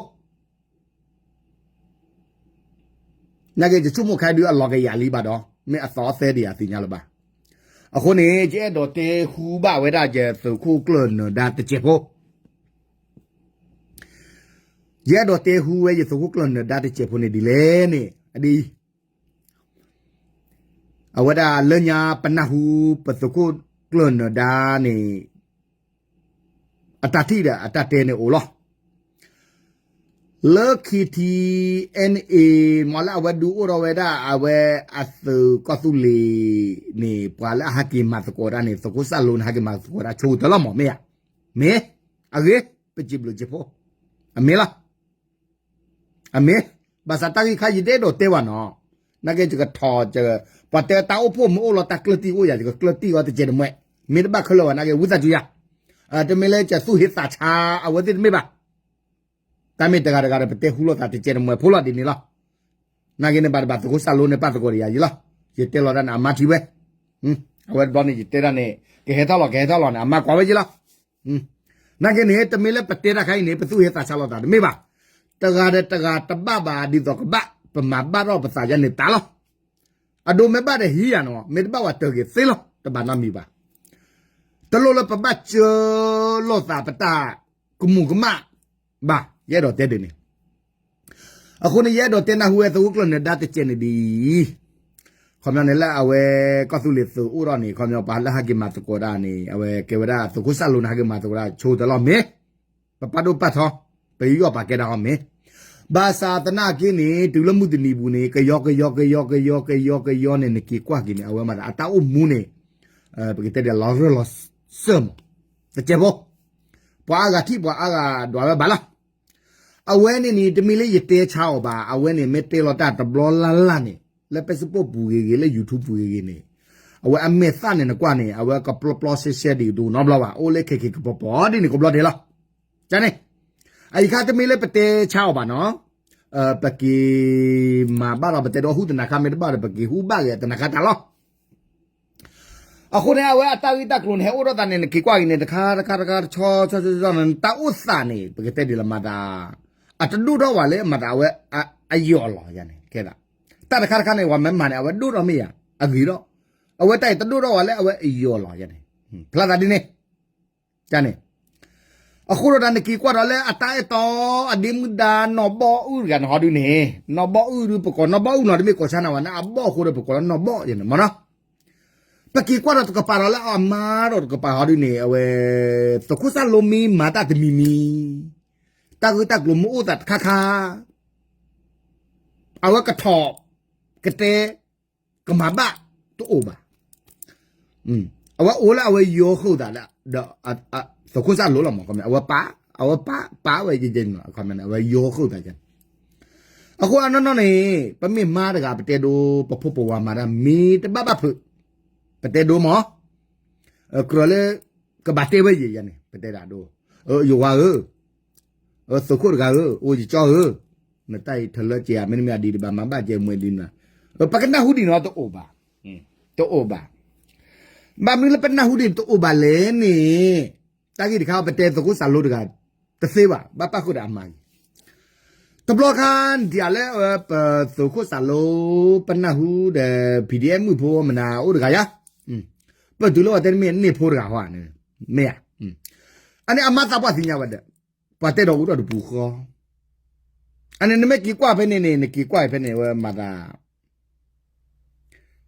နာ်က့ ယဆိကမိၣ်ခဲဒုးအလီၤကယၤလံဘၣ်ဒီး မ့ၢ်အသီအသဲဒံးယသ့ၣ်ညါလၢၤဘၣ်. အဃိန့ၣ် ယအဲၣ်ဒိးတဲဟူဘၣ်ဝဲဒၣ်ယသုးခိၣ်ကျၢၢ်နၢၤဒါတစဲးဖိ. ယအဲၣ်ဒိးတဲဟူဝဲယသုးခိၣ်ကျၢၢ်နၢၤဒါတစဲးဖိန့ၣ်ဒ်လဲၣ်န့ၣ် အဒ်အံၤ အဝဲဒၣ်လၢညါပနၢ်ဟူ ပသုးခိၣ်ကျၢၢ်နၢၤဒါန့ၣ် အတၢ်ထံၣ်ဒီးအတၢ်တဲန့ၣ်အိၣ်လီၤ. လၢ KTNA မ်လၢအဝဲဒုးအိၣ်ထီၣ်ဝဲဒၣ် အဝဲအသုးကီၢ်သူလ့ၤန့ၣ် ပှၤလၢအဟဲက့ၤမၤသကိးတၢ်န့ၣ် သုးခိၣ်စၣ်လိန့ၣ် ဟဲက့ၤမၤသကိးတၢ်ဆိတၢ်လီၤမး မ့ၢ်ဧါ. မ့ၢ်, အဂ့ၤ, ပစံးဘျုးစံးဖှိၣ်, အမ့ၢ်လီၤ. အမ့ၢ်, ဘၣ်ဆၣ်တၢ်ဂ့ၢ်ခါယတအဲၣ်ဒိးတဲဘၣ်နီၤ, နာ်က့ယကထီၣ်, ပှၤတဲတၢ်အိၣ်ဖှိၣ်မ့ၢ်အိၣ်လီၤတၢ်ကျၢၢ်တံၢ်အိၣ်ယၤ ယကကျၢၢ်တံၢ်အီၤတစဲးတမှဲ, မ့ၢ်တဘၣ်ခဲလၢာ်ဘၣ်နာ်က့ ဝံသးစူၤယၤ, တမ့ၢ်လၢယသူၣ်ဟ့သးဆါအဝဲသ့ၣ်တမ့ၢ်ဘၣ်. တၢ်မ့ၢ်တဂၤတဂၤဒီးပတဲဟူလိာ်သးတစဲးတမှဲဖိလီၤဒ်န့ၣ်လီၤ. နာ်က့န့ၣ်ဘၣ်တဘၣ်သုးခိၣ်စၣ်လိန့ၣ်ပၣ်သကိးဒီးယၤယံၤလီၤ. ယတဲလီၤတၢ်န့ၣ် အမါထံဝဲ, အဝဲတဘျီန့ၣ် ယတဲတၢ်န့ၣ် ကဟဲထီၣ်လီၤ ကဟဲထီၣ်လီၤန့ၣ် အမါကွၢ်ဝဲယံၤလီၤ. နာ်က့န့ၣ် တမ့ၢ်လၢပတဲတၢ်ခါအံၤန့ၣ် ပသူၣ်ဟ့သးဆါလိာ်သးတမ့ၢ်ဘၣ်. တဂၤဒီးတဂၤတဘၣ်ဘၣ်ဒ်သိးကဘၣ် ပမၤဘၣ်ထီၣ်ပသးယါန့ၣ်တၢ်လီၤ. အဒိမ့ၢ်ဘၣ်ဒီးဟံးယၤနီၤ မ့ၢ်တဘၣ်ဝဲတၢ်ဂ့ၤသ့လီၤ တဘၣ်နီတမံၤဘၣ်. တလိၣ်လၢပဘၣ်စၢၤလိာ်သးပတၢ်ကမူၤကမၣ်ဘၣ် ယအဲၣ်ဒိးတဲဒ်န့ၣ်. အဃိန့ၣ် ယအဲၣ်ဒိးတဲနၢ်ဟူဝဲသုးခိၣ်ကျၢၢ်နၢၤဒါတစဲးန့ၣ်ဒ်အံၤ, ခီပညီန့ၣ်လၢအဝဲကီၢ်သူလ့ၤသုးအိၣ်ထီၣ်န့ၣ် ခီပညီပှၤလၢဟဲက့ၤမၤသကိးတၢ်န့ၣ် အဝဲကဲဝဲဒၣ်သုးခိၣ်စၣ်လိန့ၣ် ဟဲက့ၤမၤသကိးတၢ်ဆိတၢ်လီၤမ့ၢ်, ပပာ်ဒိၣ်ပာ်ထီ, ပယီၢ်ပာ်ကဲတၢ်အီၤမ့ၢ်, ဘၣ်ဆၣ်သနာ်က့န့ၣ် တုၤလၢမုၢ်တနံၤပူၤန့ၣ် ကယီကယီကယီကယီကယီကယီန့ၣ် နက့ၤကွၢ်က့ၤန့ၣ် အဝဲမၤသးအတၢ်အိၣ်မူန့ၣ် ပကတဲဒ်လီၤရၢၢ်လီၤစၢၢ်မး, တစဲးဖိ, ပှၤအါဂၤထံၣ်ပှၤအါဂၤဒွးဝဲဘၣ်လီၤ. အဝဲန့ၣ်န့ၣ် တမ့ၢ်လၢယတဲဆါအီၤဘၣ်, အဝဲန့ၣ်မ့ၢ်တဲလီၤတၢ်တဘျီလၢ်လၢ်န့ၣ် လၢ Facebook ပူၤဂ့ၤဂ့ၤ လၢ YouTube ပူၤဂ့ၤဂ့ၤန့ၣ်, အဝဲအမဲာ်သၣ်န့ၣ်နကွၢ်န့ၣ် အဝဲကပျီပျီရှဲရှဲဒ်တအိၣ်နီတဘျီဘၣ်, အိၣ်လၢခဲခဲကပီၤပီၤဒ်န့ၣ်ကဘျီဒဲးလီၤ. န့ၣ် အအံၤခါတမ့ၢ်လၢပတဲဆါအီၤဘၣ်နီၤ, ပက့ၤမၤဘၣ်ဒီးပတဲဒီးဟူသနၤခါမ့ၢ်တဘၣ်ဒီး ပက့ၤဟူဘၣ်ဂ့ၤသနၤခါတၢ်လီၤ. အဃိန့ၣ် အဝဲအတၢ်ဂ့ၢ်တၢ်ကျိၤန့ၣ် ဟဲအိၣ်ဒီးသးန့ၣ် နက့ၤကွၢ်က့ၤန့ၣ် တခါတခါတခါ တဆီဆီဆီဆီန့ၣ် တၢ်အိၣ်သးန့ၣ် ပကတဲဒ်လဲၣ်မၤသး အတဒိၣ်ထီၣ်ဝဲလၢမၤသးအဝဲ အယီၤလီၤယၤန့ၣ် ကဲသး တၢ်တခါတခါန့ၣ် ပှၤမ့ၢ်မၤန့ၣ် အဝဲဒိၣ်ထီၣ်မ့ၢ်ယၤ အဂ့ၤထီၣ်, အဝဲတၢ်အံၤတဒိၣ်ထီၣ်ဝဲလၢအဝဲအယီၤလီၤယၤန့ၣ် ဖျါသးဒ်န့ၣ် န့ၣ် အဃိဒီးနက့ၤကွၢ်ဒီးလၢအတၢ်အဲၣ်တီ အဒ့မုၣ်ဒါနီၢ်ဘီၣ်အုၣ်တဂၤန့ၣ် ဟီဒုန့ၣ် နီၢ်ဘီၣ်အုၣ်ဒု ပကိးနီၢ်ဘီၣ်အုၣ်နီၤ တမ့ၢ်ကိးဆါနၤဝဲန့ၣ် အဘီၣ်အဃိဒီး ပကိးလၢနီၢ်ဘီၣ်ယၤန့ၣ်မ့ၢ်နီၤ. ပက့ၤကွၢ်ဒီးတကပၤဒီးလၢအမါဒီးတကပၤဟီဒုန့ၣ် အဝဲ သုးခိၣ်စၢ်လိမ့ၢ်မၤတၢ်တမံၤမံၤ တၢ်ဂ့ၢ်တၢ်ကျိၤမ့ၢ်အိၣ်သးတခါခါ အဝဲကထီၣ် ကတဲ ကမၤဘၣ်တအိၣ်ဘၣ်. အဝဲအိၣ်လၢအဝဲယီၤဃုာ်သးဒီး သုးခိၣ်စၢ်လိလီၤမး အဝဲပာ် အဝဲပာ် ပာ်ဝဲယဲန့ၣ် အဝဲယီၤဃုာ်သးယဲန့ၣ်. အဃိအနီၢ်နီၢ်န့ၣ် ပမ့ၢ်မါတဂၤ ပတဲဒိ ပဖိပဝၤမၤတၢ်မ့ၢ်တဘၣ်ဘၣ်ဖုး ပတဲဒိမး ကြၢးလၢ ကဘၣ်တဲဝဲယဲယဲန့ၣ် ပတဲဒၣ်ဒိ ယဝၤဧၢ သုးခိၣ်တဂၤဧၢ အိၣ်ယကၠီဧၢ နတၢ်အံၤထၢၣ်လၢကဲဧါ မ့တမ့ၢ်အဒံးတဘၣ်မၤဘၣ်ကဲမွဲဒ်န့ၣ် ပကနၢ်ဟူဒ်န့ၣ်လီၤ တအိၣ်ဘၣ် တအိၣ်ဘၣ်. ဘၣ်မနုၤလၢပနၢ်ဟူဒ်န့ၣ်တအိၣ်ဘၣ်လဲၣ်န့ၣ် တၢ်ဂ့ၢ်တခါပတဲသုးခိၣ်စၢ်လိတဂၤ တသ့ဘၣ် ဘၣ်ပၣ်ဃုာ်ဒီးအမါဂ့ၤ တဘျီခါ ဒ်လဲၣ် ပသုးခိၣ်စၢ်လိ ပနၢ်ဟူဒီး PDF မုၣ်ဖိမနၤအိၣ်တဂၤယါ ပတုၤလၢပှၤတဲတမ့ၢ်န့ၢ်ဖိတဂၤဟီန့ၣ် မ့ၢ်ဧါ အန့ၣ်အမါသးပှၢ်သ့ၣ်ညါဝဲဒီး ပှၤတဲဒီးအိၣ်ဒီးတပူၤဃီ အန့ၣ်နမ့ၢ်က့ၤကွၢ်ဖဲန့ၣ်န့ၣ် နက့ၤကွၢ်ဖဲန့ၣ်ဝဲမၤသး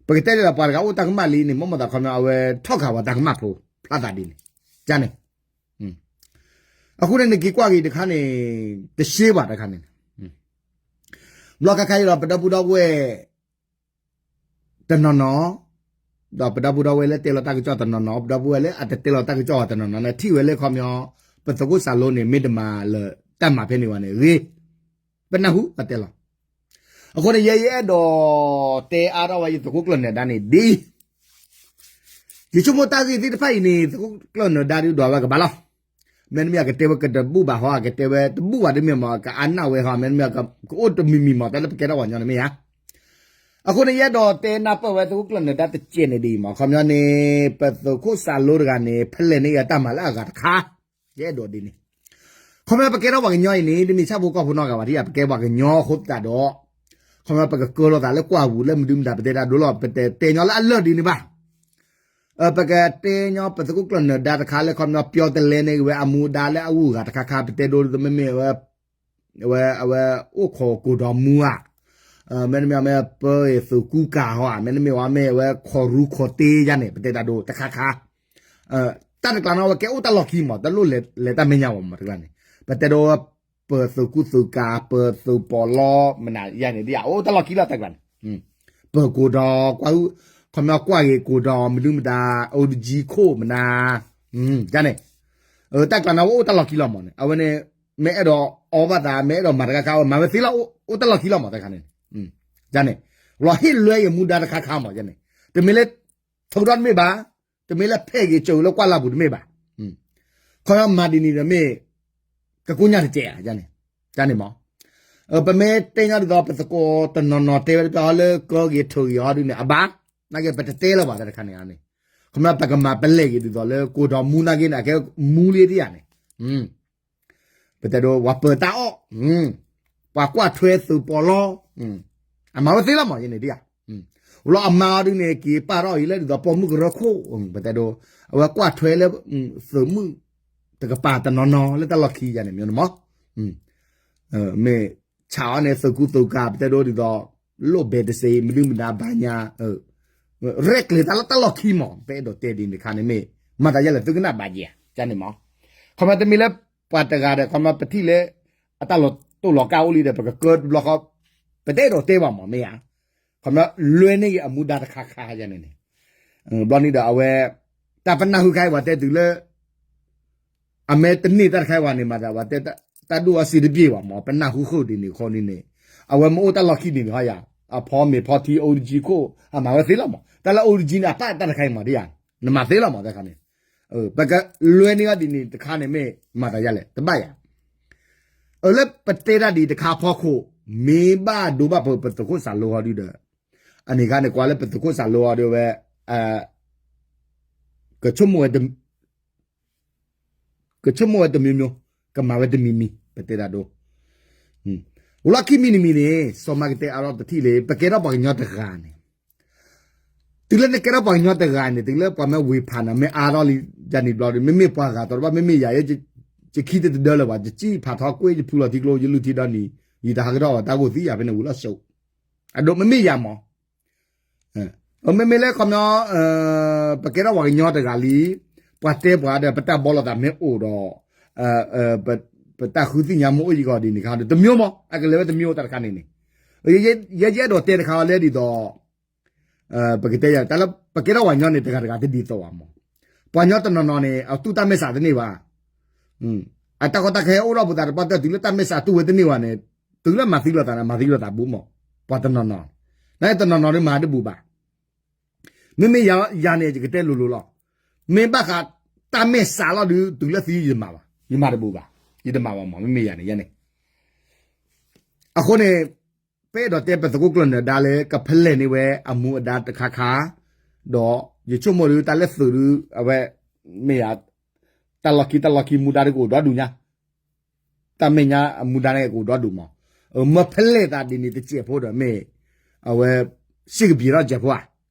ပကတဲလၢပှၤတဂၤအိၣ်တၢ်ကမၣ်လံန့ၣ် မ့ၢ်မၤသးခီမ့ၢ်အဝဲထီၣ်ခးပှၤတၢ်ကမၣ်ဖိ ဖျါသးဒ်န့ၣ် န့ၣ် အဃိန့ၣ်နက့ၤကွၢ်က့ၤတခါန့ၣ် တရှဲဘၣ်တခါန့ၣ် ဘျီခါခါအံၤဒီးပဒီပုၢ်ဒီဝဲၢ် တနီၤနီၤ ဒီးပဒီပုၢ်ဒီဝဲၢ်လၢတဲလီၤတၢ်ကစီၣ်တနီၤနီၤ ပဒီပုၢ်ဝဲၢ်လၢအတတဲလီၤတၢ်ကစီၣ်တနီၤနီၤန့ၣ် ထံၣ်ဝဲလၢခီပညီ ပသုးခိၣ်စၢ်လိန့ၣ် မ့ၢ်တမၤလၢတၢ်မၤဖဲန့ၣ်ဝဲန့ၣ်ဂ့ၤ ပနၢ်ဟူပတဲလီၤ. အဃိန့ၣ် ယဲယအဲၣ်ဒိးတဲအါထီၣ်ဝဲယသုးခိၣ်ကျၢၢ်နၢၤဒါန့ၣ်ဒ်အံၤ, ယဆိကမိၣ်တၢ်ဂ့ၢ်သ့ၣ်တဖၣ်အံၤန့ၣ် သုးခိၣ်ကျၢၢ်နၢၤဒါဒုးဒွးဝဲကဘၣ်လီၤ. မ့တမ့ၢ်အကတဲဝဲကတဘူၣ်ဘၣ်ဟီ အကတဲဝဲတဘူၣ်ဘၣ်တမ့ၢ်မး ကအါနၢ်ဝဲဟီ မ့တမ့ၢ်ကအိၣ်တမံၤမံၤမး တၢ်လၢပကဲထီၣ်ပှၤကညီန့ၣ်မ့ၢ်ဧါ. အဃိန့ၣ် ယအဲၣ်ဒိးတဲနၢ်ပၢၢ်ဝဲသုးခိၣ်ကျၢၢ်နၢၤဒါတစဲးန့ၣ်ဒ်အံၤမး ခီပညီန့ၣ် ပသုးခိၣ်စၢ်လိတဂၤန့ၣ် ဖဲလဲၣ်န့ၣ်အတၢ်မၤလၢအဂၤတခါ ယအဲၣ်ဒိးဒ်န့ၣ် ခီပညီပကဲထီၣ်ပှၤကညီအံၤန့ၣ် တမ့ၢ်ဆၣ်ဖိကီၢ်ဖိနီတဂၤဘၣ် ဒ်ယၤ ပကဲပှၤကညီအဃိသတးဒီး ခီပညီပကကၢလီၤသးလၢကွၢ်ပူၤလၢမနုၤမတၤ ပတဲတၢ်ဒိလီၤပတဲတဲညီလၢအလၢၢ်ဒ်န့ၣ်ဘၣ်. ပကတဲညီပသုးခိၣ်ကျၢၢ်နၢၤဒါတခါလၢခီပညီပျီတလဲန့ၣ် ဝဲအမူဒါလၢအဂုၤအဂၤတခါခါ ပတဲဒိမ့မ့ၢ်ဝဲ အဝဲအိၣ်ခိးကိၢ်ဒီးမူဧါ, မ့တမ့ၢ်မ့ၢ်ပၢသုးကူကၤဟီဧါ, မ့တမ့ၢ်ဝဲမ့ၢ်ဝဲခိၣ်ရူခိၣ်တ့ယါန့ၣ် ပတဲတၢ်ဒိတခါခါ တၢ်တကျးနီၣ်ဝဲကဲအိၣ်တၢ်လီၢ်ခံမး တလိၣ်လဲၤတၢ်မဲာ်ညါဝဲမးတကျါန့ၣ် ပတဲဒိ ပသုးကူသုးကၤ ပသုးပီးလီမနုၤယါန့ၣ် ဒ်ယၤအိၣ်တၢ်လီၢ်ခံလီၤတၢ်ကျးန့ၣ် ပၢၤကိၢ်ဒီး ကွၢ်ဟု ခီပညီကွၢ်က့ၤကိၢ်ဒီးမနုၤမတၤ အိၣ်တကံခိၣ်မနုၤ ယါန့ၣ် တၢ်ကျးနီၣ်ဝဲအိၣ်တၢ်လီၢ်ခံလီၤမးန့ၣ် အဝဲန့ၣ် မ့ၢ်အဲၣ်ဒိးအီဘၣ်သး မ့ၢ်အဲၣ်ဒိးမၤတခါခါ မၤဝဲသ့လီၤ အိၣ်တၢ်လီၢ်ခံလီၤမးတခါန့ၣ် ယါန့ၣ် လီၤဟ့ၣ်လွဲက့ၤမူဒါတခါခါမး ယါန့ၣ် တမ့ၢ်လၢ ထုးထီၣ်တမ့ၢ်ဘၣ်, တမ့ၢ်လၢဖဲးက့ၤကၠိလၢကွၢ်လၢ်ပူၤတမ့ၢ်ဘၣ်. ခီပညီမၤဒ်န့ၣ်ဒီးမ့ၢ် ကကိညၢ်တကဲးဧါ ယါန့ၣ် ယါန့ၣ်မး ပမ့ၢ်တဲညီဒ်သိး ပသကိးတနီၤနီၤတဲဝဲတပျၢ်ဟီလၢကၢက့ၤထုးက့ၤဟီဒ်န့ၣ် အဘၣ်, နာ်က့ပတတဲလၢၤဘၣ်တၢ်တခါန့ၣ်န့ၣ် ခီပညီပကမၤပလဲၢ်က့ၤဒ်သိးလၢကိၢ်ဒီးမူနာ်က့န့ၣ် အကဲမူလံတယါန့ၣ် ပတဲဒိ ပှၤပၢၤတၢ်အီၣ်, ပှၤကွၢ်ထွဲသုးပီးလီ, အမၤဝဲသ့လီၤမး ယါန့ၣ်ဒ်ယၤ လီၤအမါအီၤဒ်န့ၣ် က့ၤပာ်ထီၣ်အံၤလၢဒ်သိးပိာ်မုၣ်ကရၢခိၣ်, ပတဲဒိ အဝဲကွၢ်ထွဲလၢ သုးမုၣ်တကပၤတနီၤနီၤလၢတၢ်လီၢ်ခံယါန့ၣ် မ့ၢ်န့ၣ်မး မ့ၢ်ဆးအီၤန့ၣ် သုးကူသုးကၤ ပတဲဒိဒ်သိး လိၣ်ဘဲတစ့ မနုၤမတၤဘၣ်ညါ ရဲၣ်ကျဲၤတၢ်လၢတၢ်လီၢ်ခံမး ပအဲၣ်ဒိးတဲဒ်န့ၣ်တခါန့ၣ်မ့ၢ် မၤသးယဲလဲၣ်သုကနၣ်ဘၣ်ယဲ ယါန့ၣ်မး ခီပညီတမ့ၢ်လၢ ပှၤတဂၤဒီး ခီပညီပထံၣ်လၢ အတၢ်လီၤတိၢ်လီၤကါအိၣ်လံဒီး ပကကၢတဘျီဃီ ပတအဲၣ်ဒိးတဲဘၣ်မး မ့ၢ်ဧါ ခီပညီလွဲန့ၢ်က့ၤအမူဒါတခါခါယါန့ၣ်န့ၣ် ဘျီန့ၣ်ဒီးအဝဲ တၢ်ပနၢ်ဟူခါအံၤပှၤတဲတုၤလၢ အမ့ၢ်တန့ၢ်တၢ်တခါအံၤဝဲန့ၣ်မး တၢ်ပှၤတဲ တၢ်ဒိၣ်အစ့တဘ့ၣ်ဘၣ်မး ပနၢ်ဟူဃုာ်ဒ်န့ၣ်ခီန့ၣ်န့ၣ် အဝဲမ့ၢ်အိၣ်တၢ်လီၢ်ခံန့ၣ်န့ၣ်ဟီယါ အဖီမ့ၤဖီထံ အိၣ်တကံခိၣ် အမၤဝဲသ့လီၤမး. တၢ်လၢအိၣ်တကံန့ၣ် အပၣ်တၢ်တခါအံၤမးဒ်ယၤ နမၤသ့လီၤမးတခါန့ၣ်. ပကလွဲန့ၢ်အီၤဒ်န့ၣ်တခါန့ၣ် မ့ၢ်မၤသးယၤလဲၣ် တဘၣ်ယၤ. အၢ လၢပတဲတၢ်ဒ်တခါအဖီခိၣ် မ့ၢ်ဘၣ်ဒိဘၣ်ပှၤပသုးခိၣ်စးလိအီၤဒုဒီး အန့ၣ်ခါန့ၣ် ကွၢ်လၢပသုးခိၣ်စးလိအီၤဒုဝဲ ကဆိကမိၣ်ဝဲ ကဆိကမိၣ်ဝဲတမံၤမံၤ ကမၤဝဲတမံၤမံၤ ပတဲတၢ်ဒိ လီၢ်ခံမံၤတမံၤန့ၣ် စီၤမၤကတဲအါထီၣ်တထံၣ်လံ ပကဲထီၣ်ပှၤကညီတဂၤန့ၣ် တုၤလၢနကဲထီၣ်ပှၤကညီတဂၤန့ၣ် တုၤလၢပှၤမ့ၢ်ဝ့ၤဖးနၤ မ့ၢ်အါထီၣ်လံ ယၤန့ၣ်ဘျီဒီး မ့မ့ၢ်ပှၤဂၤတဘၣ် မ့မ့ၢ်ယၤ ယခံတတဒၢလၢၤဘၣ် ယစံၣ်ဖးထီကွ့ၢ် ယဖုလီၤထံကျိ ယလုၢ်ထံဒီနံၤ ယတဟးကထီၣ်ဘၣ် တၢ်ဂိၢ်သံယၤဖဲန့ၣ်ဝံၤလီၤစိး အဒိ မ့မ့ၢ်ယၤမး မ့မ့ၢ်လၢခီပညီ ပကဲထီၣ်ပှၤကညီတဂၤလံ ပှၤတဲပှၤဒီး ပတၢ်ဘီလိာ်သးမ့ၢ်အိၣ်ဒီး ပတၢ်ဃုသ့ၣ်ညါမ့ၢ်အိၣ်ယံာ်ကီးဒ်န့ၣ်ခါဒီး တမံၤမး အကလဲၤဝဲတမံၤအိၣ်တၢ်တခါန့ၣ်န့ၣ် ယဲယအဲၣ်ဒိးတဲတခါအီၤလၢဒ်သိး ပကတဲယၤ တၢ်လၢပကဲထီၣ်ပှၤကညီန့ၣ် တဂၤတဂၤတဒ်သိးဘၣ်မး ပှၤကညီတနီၤနီၤန့ၣ် အတူၢ်တၢ်မဲာ်ဆှးတန့ၢ်ဘၣ် အတၢ်ကီတၢ်ခဲအိၣ်ဒီးပသးတပှၢ်တၢၢ် တုၤလၢတၢ်မဲာ်ဆှးတူၢ်ဝဲတန့ၢ်ဘၣ်န့ၣ် တုၤလၢမၤသံလိာ်သးန့ၣ် မၤသံလိာ်သးဘူးမး ပှၤတနီၤနီၤ နတနီၤနီၤဒ်မၤတဘူးဘၣ် မ့မ့ၢ်ယၤန့ၣ် ယကတဲလိၤလိၤလီၤ မ့ၢ်ဘၣ်ဃးတၢ်မဲာ်ဆှးလီၤဒုး တုၤလၢသံယမၤဘၣ် ယမၤတဘူးဘၣ် ယတမၤဘၣ်မး မ့မ့ၢ်ယၤန့ၣ် ယဲန့ၣ် အဃိန့ၣ် ပအဲၣ်ဒိးတဲပသုးခိၣ်ကျၢၢ်နၢၤဒါလၢ ကဖဲလဲၣ်န့ၢ်ဝဲအမူအဒါတခါခါ ဒီးယဆိကမိၣ်ဒုး တၢ်လၢသုးဒုး အဝဲ မ့ၢ်ယၤ တၢ်လီၢ်ခံတၢ်လီၢ်ခံမူဒါဒုးကအိၣ်ဒီဒူၣ်ညါ တၢ်မဲာ်ညါအမူဒါန့ၣ်ကအိၣ်ဒီဒူၣ်မး မ့ၢ်ဖဲလဲၣ်သးဒ်န့ၣ်တစဲးဖိဒီးမ့ၢ် အဝဲ စ့ၢ်ကပံၤထီၣ်စဲးဖိဧါ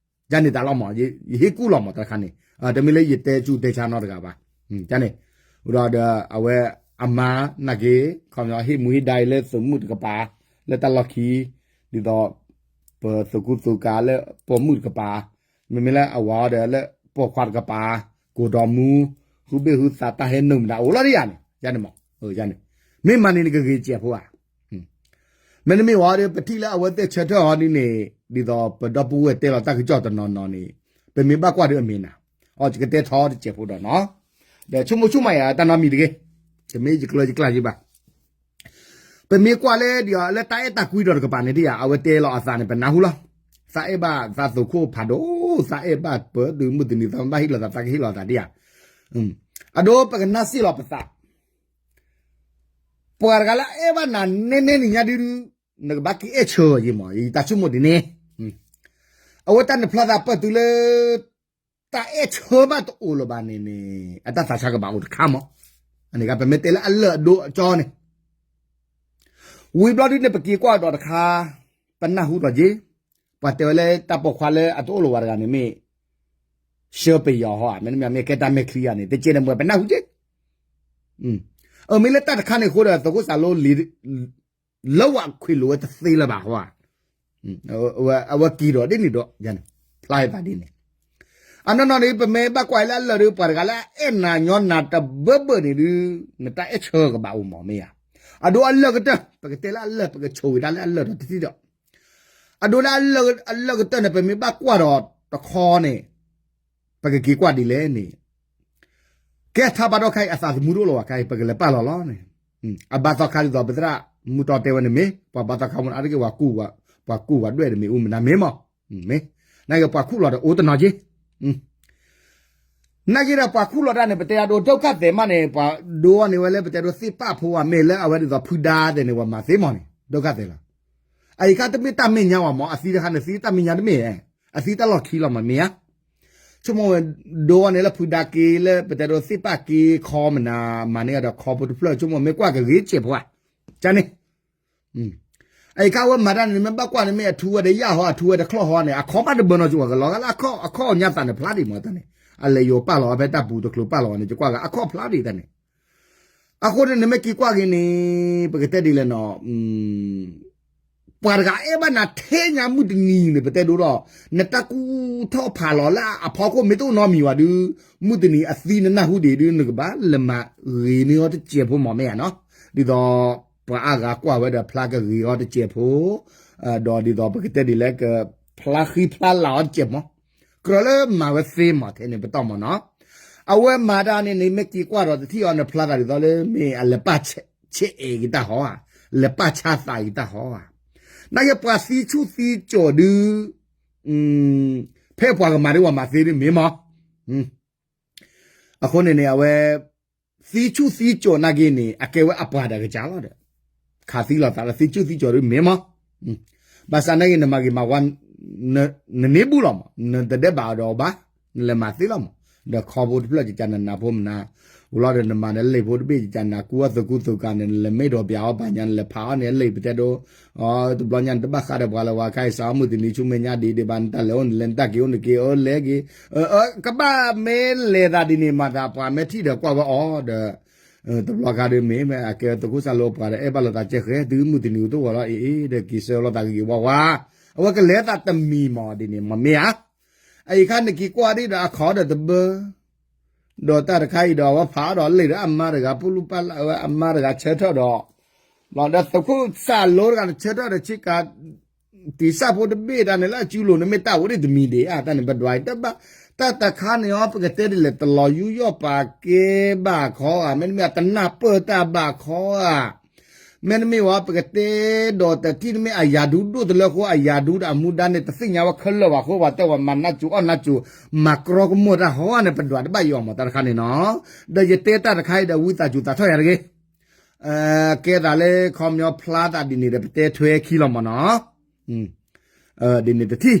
ယန့ၣ်တၢ်လီၤမး ယဟ့ၣ်ကူၣ်လီၤမးတၢ်တခါန့ၣ် တမ့ၢ်လၢယတဲဆူၣ်တဲဆါနီတဂၤဘၣ် န့ၣ် ဒီးအဝဲအမါနာ်က့ ခီပညီဟ့ၣ်မူဟ့ၣ်ဒါအံၤလၢသုးမုၢ်တကပၤ လၢတၢ်လီၢ်ခံ ဒ်သိး ပသုးကူသုးကၤလၢပိာ်မုၣ်တကပၤ မ့မ့ၢ်လၢအဝၤအီၤဒီးလၢပိာ်ခွါတကပၤ ကိၢ်ဒီးမူ ဟုဘ့ၣ်ဟုသးတၢ်ဟဲနုာ်မတၤအိၣ်လီၤဒ်ယၤန့ၣ် ယန့ၣ်မး ယန့ၣ် မ့ၢ်မၤန့ၣ်နကဂ့ၤစဲးဖိဧါ မ့တမ့ၢ်ဝဲဒီး ပထံၣ်လၢအဝဲသ့ၣ်ဆၢထၢၣ်အီၤဒ်န့ၣ် ဒ်သိးပဒီပုၢ်ဝဲၢ်တဲလီၤတၢ်ကစီၣ်တနီၤနီၤန့ၣ် ပမ့ၢ်ဘၣ်ကွၢ်ဒီးအမ့ၢ်နၤ အီၤယကတဲထီတစဲးဖိဒီးနီၤ ဒီးဆိကမိၣ်ဆိကမးယၤတၢ်နီတမံၤတဂ့ၤ တမ့ၢ်ယကျၢယကျၢ်ယဘၣ် ပမ့ၢ်ကွၢ်လၢဒ်အီၤလၢတၢ်အဲၣ်တၢ်ကွံဒီးတကပၤန့ၣ်ဒ်ယၤ အဝဲတဲလီၤအသးန့ၣ် ပနၢ်ဟူလီၤ သးအဲၣ်ဘၣ်သးသုးခိၣ်ဖးဒိၣ် သးအဲၣ်ဘၣ်ပၢၤတုၤမုၢ်တနံၤ သးမ့ၢ်ဘၣ်ဟ့ၣ်လီၤသး သးကဟ့ၣ်လီၤသးဒ်ယၤ အဒိပကနၢ်စ့ၢ်လီၤပသး ပှၤတဂၤလၢအအဲၣ်ဘၣ်နၤနဲနဲနံၤညါဒုဒု နကဘၣ်က့ၤအဲၣ်ဆၢယံၤမး ယတၢ်ဆိကမိၣ်ဒ်န့ၣ် အဝဲတၢ်နဖျါသးပၢၢ်တုၤလၢ တၢ်အဲၣ်ဆၢဘၣ်တအိၣ်လၢၤဘၣ်န့ၣ်န့ၣ် အတၢ်သးဆါကဘၣ်အိၣ်တခါမး အန့ၣ်ပမ့ၢ်တဲလၢအလၢၢ်အဒိအကၠီန့ၣ် ဝံၤဘျီဒုန့ၣ် ပက့ၤကွၢ်ဒီးတခါ ပနၢ်ဟူဒီးက့ၤ ပှၤတဲဝဲလၢတၢ်ပိာ်ခွါလၢအတအိၣ်လၢၤဝဲတဂၤန့ၣ်မ့ၢ် ဆှၢပယီၤဟီဧါ မ့တမ့ၢ်မ့ၢ်ကဲတၢ်မဲာ်ချံဧါန့ၣ် တကဲန့ၣ်မ့ၢ်ပနၢ်ဟူက့ၤ အမ့ၢ်လၢတၢ်တခါန့ၣ်အဃိဒီး သုးခိၣ်စၢ်လိလံ လၢဝဲခွံၣ်လိာ်ဝဲတသ့လၢၤဘၣ်ဟီဧါ အဝဲက့ၤဒီးဒ်န့ၣ်ဒီး ဖျါယသးဒ်န့ၣ် အနီၢ်နီၢ်န့ၣ် ပမ့ၢ်ဘၣ်ကွၢ်လၢအလၢၢ်ဒီး ပှၤတဂၤလၢအအဲၣ်နၤညီနၤတဘၢဘၢန့ၣ်ဒု နတၢ်အဲၣ်ဆၢကဘၣ်အိၣ်မးမ့ၢ်ဧါ အဒိအလၢၢ်ကတၢၢ် ပကတဲလၢအလၢၢ် ပကဆိၣ်ဂ့ၤဒၣ်လၢအလၢၢ်ဒီးတထံၣ်ဒီး အဒိလၢအလၢၢ်ကတၢၢ်န့ၣ် ပမ့ၢ်ဘၣ်ကွၢ်ဒီးတခီန့ၣ် ပကက့ၤကွၢ်ဒ်လဲၣ်န့ၣ် ကဲထါဘၣ်ဒီးခါအံၤ အသးသမူတအိၣ်လၢၤဘၣ်ခါအံၤ ပကလဲၤပာ်လီၤလီၤန့ၣ် အဘါသီခါဒ်သိး ပသရၣ်မုၢ်တီတဲဝဲန့ၣ်မ့ၢ် ပှၤဘါသီခါမ့ၢ်အါတက့ၢ် ပှၤကူၣ်ဝဲဒွဲၣ်တမ့ၢ်အူမနၤမ့ၢ်မး မ့ၢ် နာ်က့ပှၤခူၣ်လီၤဒီးအိၣ်တနီၤက့ နာ်က့ဒီးပှၤခူၣ်လီၤတၢ်န့ၣ် ပတဲအဒိ ဒုက္ခသည်မးန့ၣ် ပှၤဒိအီၤန့ၢ်ဝဲလၢပတဲဒိသ့ၣ်ပာ်ဖိဝဲမ့ၢ်လၢအဝဲဒ်သိးဖုဒါသ့ၣ်န့ၣ် ပှၤမၤသ့မးန့ၣ် ဒုက္ခသည်လီၤ အအံၤခါတမ့ၢ်တၢ်မဲာ်ညါဝဲမး အသံတခါန့ၣ် သံတၢ်မဲာ်ညါတမ့ၢ် အသံတၢ်လီၢ်ခံလီၤမးမ့ၢ်ဧါ ဆိကမိၣ်ဝဲ ဒိအီၤန့ၢ်လၢဖုဒါက့ၤလၢပတဲဒိသ့ၣ်ပာ်က့ၤခီမနၤ မၤန့ၢ်အဒီးခီဖိတဖျၢၣ် ဆိကမိၣ်မ့ၢ်ကွၢ်ကဂ့ၤစဲးဖိဧါ ကန့ၣ် အအံၤခါဝဲမၤတၢ်န့ၣ် မ့ၢ်ဘၣ်ကွၢ်န့ၣ် မ့ၢ်အထူဝဲဒီးယၣ်ဟီ အထူဝဲဒီးချီၣ်ဟီန့ၣ် အခီဘၣ်တဘၢနီၤကဝဲၤကလီၤဂာ်လၢအခီၣ် အခီၣ်ညါသးန့ၣ်ဖျါဒံးမးတၢ်န့ၣ် အလဲၤယိၤပာ်လီၤဝဲဖဲတၢ်ပူၤတချုးပာ်လီၤဝဲန့ၣ် ယကွၢ်ဂ့ၤအခီၣ်ဖျါဒံးတၢ်န့ၣ် အဃိန့ၣ် နမ့ၢ်က့ၤကွၢ်က့ၤန့ၣ် ပကတဲဒ်လဲၣ်နီၤ ပှၤတဂၤအဲၣ်ဘၣ်နၤထဲညါမုၢ်တနံၤန့ၣ် ပတဲဒိဒီး နတၢ်ကူၣ်ထီၣ်ဖးလီၤလၢအဖီခိၣ်မ့ၢ်တအိၣ်နီတမံၤဘၣ်ဒု မုၢ်တနံၤအသံနနၢ်ဟူဒံးဒု နကဘၣ်လဲၤမၤဂ့ၤန့ၢ်အီၤတစဲးဖိမးမ့ၢ်ဧါနီၤ ဒ်သိး ပှၤအါဂၤကွၢ်ဝဲဒီးဖျါကဂ့ၤအီၤတစဲးဖိ ဒီးဒ်သိးပကတဲဒ်လဲၣ်က ဖျါဃံဖျါလၤအီၤတစဲးမး ကြၢးလၢမၤဝဲသ့မးထဲန့ၣ် ပတီၢ်မးနီၤ အဝဲမၤတၢ်န့ၣ်န့ၣ် မ့ၢ်က့ၤကွၢ်ဒီးတထံၣ်အီၤန့ၣ် ဖျါသးဒ်သိးလၢမ့ၢ်အလဲၤပာ်ဆဲးအဲၣ်က့ၤတၢ်ဟီဧါ, လဲၤပာ်ဆါသးက့ၤတၢ်ဟီဧါ. နာ်က့ပှၤသံဆူၣ်သံကၠီၤဒုး ဖဲပှၤကမၤဒ်ဝဲမၤသ့ဒ်မ့ၢ်မး. အဃိန့ၣ်န့ၣ် အဝဲ သံဆူၣ်သံကၠီၤနာ်က့န့ၣ် အကဲဝဲအပှၤဒီးကစၢ်လီၤဒီး ခးသံလိာ်သးလၢသံဆူၣ်သံကၠီၤဒ်မ့ၢ်မး. ဘၣ်ဆၣ်နာ်က့ နမၤဂ့ၤမၤဝါ နန့ၢ်ဘူၣ်လီၤမး, နတဒဲးဘးအီၤဒီးအီၤဘၣ်, နလဲၤမၤသ့လီၤမး. ဒီးခီဖိတဖျၢၣ်ကကနနၤဖိမနၤ, ဝံၤလီၤဒီးနမၤဒီးလံာ်ဖိတဘ့ၣ်ကကနၤ ကူအီၤသကူသိးကၤန့ၣ် နလဲၤမ့ၢ်ဒီးပၠးအီၤပာ်ညါ နလဲၤဖးအီၤန့ၣ် လံာ်ပတဲဒိ တဘျီညါနတဘၣ်ဃးဒီးပှၤလၢၤဝဲ ခဲအံၤစးထီၣ်မုၢ်တနံၤဆူမဲာ်ညါဒ်ဒံးဘၣ် နတၢ်လဲၤအိၣ်န့ၣ် လဲၤနတၢ်က့ၤအိၣ် နက့ၤအိၣ်လဲၤက့ၤ, ကဘၣ်မ့ၢ်လဲၤသးဒ်န့ၣ် မၤသးပှၤမ့ၢ်ထံၣ်ဒီးကွၢ်ဝဲအီၤဒီး တဘျီခါဒ်မ့ၢ် အကဲသကိးစၢ်လိာ်ပှၤဒီး အဲၣ်ဘၣ်လိာ်သးကဲဃဲ တုၤမုၢ်တနံၤကတအိၣ်ဝဲလီၤ အ့ၣ်အ့ၣ် ဒီးက့ၤဆၢလီၤသးကဂ့ၤဝါဝါ, အဝဲကလဲၤသးတမံၤမးဒ်န့ၣ် မ့ၢ်မ့ၢ်ဧါ. အအံၤခါနက့ၤကွၢ်ဒ်ဒီးအခီဒီးတဘၢ ဒီးတၢ်တခါအံၤဒီး အဝဲဖးအီၤဒီးလံာ်ဒီးအမါတဂၤ ပလူၢ်ပလၢ်ဝဲအမါတဂၤဆၢထၢၣ်ဒီး, ဒီးသကိးစၢ်လိတဂၤဆၢထၢၣ်ဒီးဆ့ကၤ တံၢ်စၢ်ဖိတဘ့ၣ်တၢ်န့ၣ်လၢအစုလိၤန့ၣ် မ့ၢ်တၢ်အိၣ်ဒံးတမံၤဒံးဧါ တၢ်န့ၣ်ပဒွးအံၤ တၢ်တခါန့ၣ်အီၤ ပကတဲဒ်လဲၣ် တလီၤယူးယီၣ်ပာ်ကဲဘၣ်ခီဧါ မ့တမ့ၢ်အတနၢ်ပၢၢ်တၢ်ဘၣ်ခီဧါ မ့တမ့ၢ်ဝဲ ပကတဲဒီးတထံၣ်တမ့ၢ်အယၤဒူဒိၣ်တလၢဃိ အယၤဒူဒီးအမူဒါန့ၣ် တသ့ၣ်ညါဝဲခဲလၢာ်ဘၣ်အဃိ ပှၤတဲဝဲမၤနးစူၤအီၣ်နးစူၤ မၤကြီကမိၢ်တၢ်ဟီန့ၣ် ပဒွးတဘၣ်ယိာ်မး တၢ်တခါန့ၣ်နီၤ. ဒီးယတဲတၢ်တခါအံၤဒီး ဝံသးစူၤသးထီၣ်ယၤတဂ့ၤ ကဲသးလၢခီပညီဖျါသးဒ်န့ၣ်ဒီးပတဲထွဲခံလီၤမးနီၤ. ဒ်န့ၣ်တထံၣ်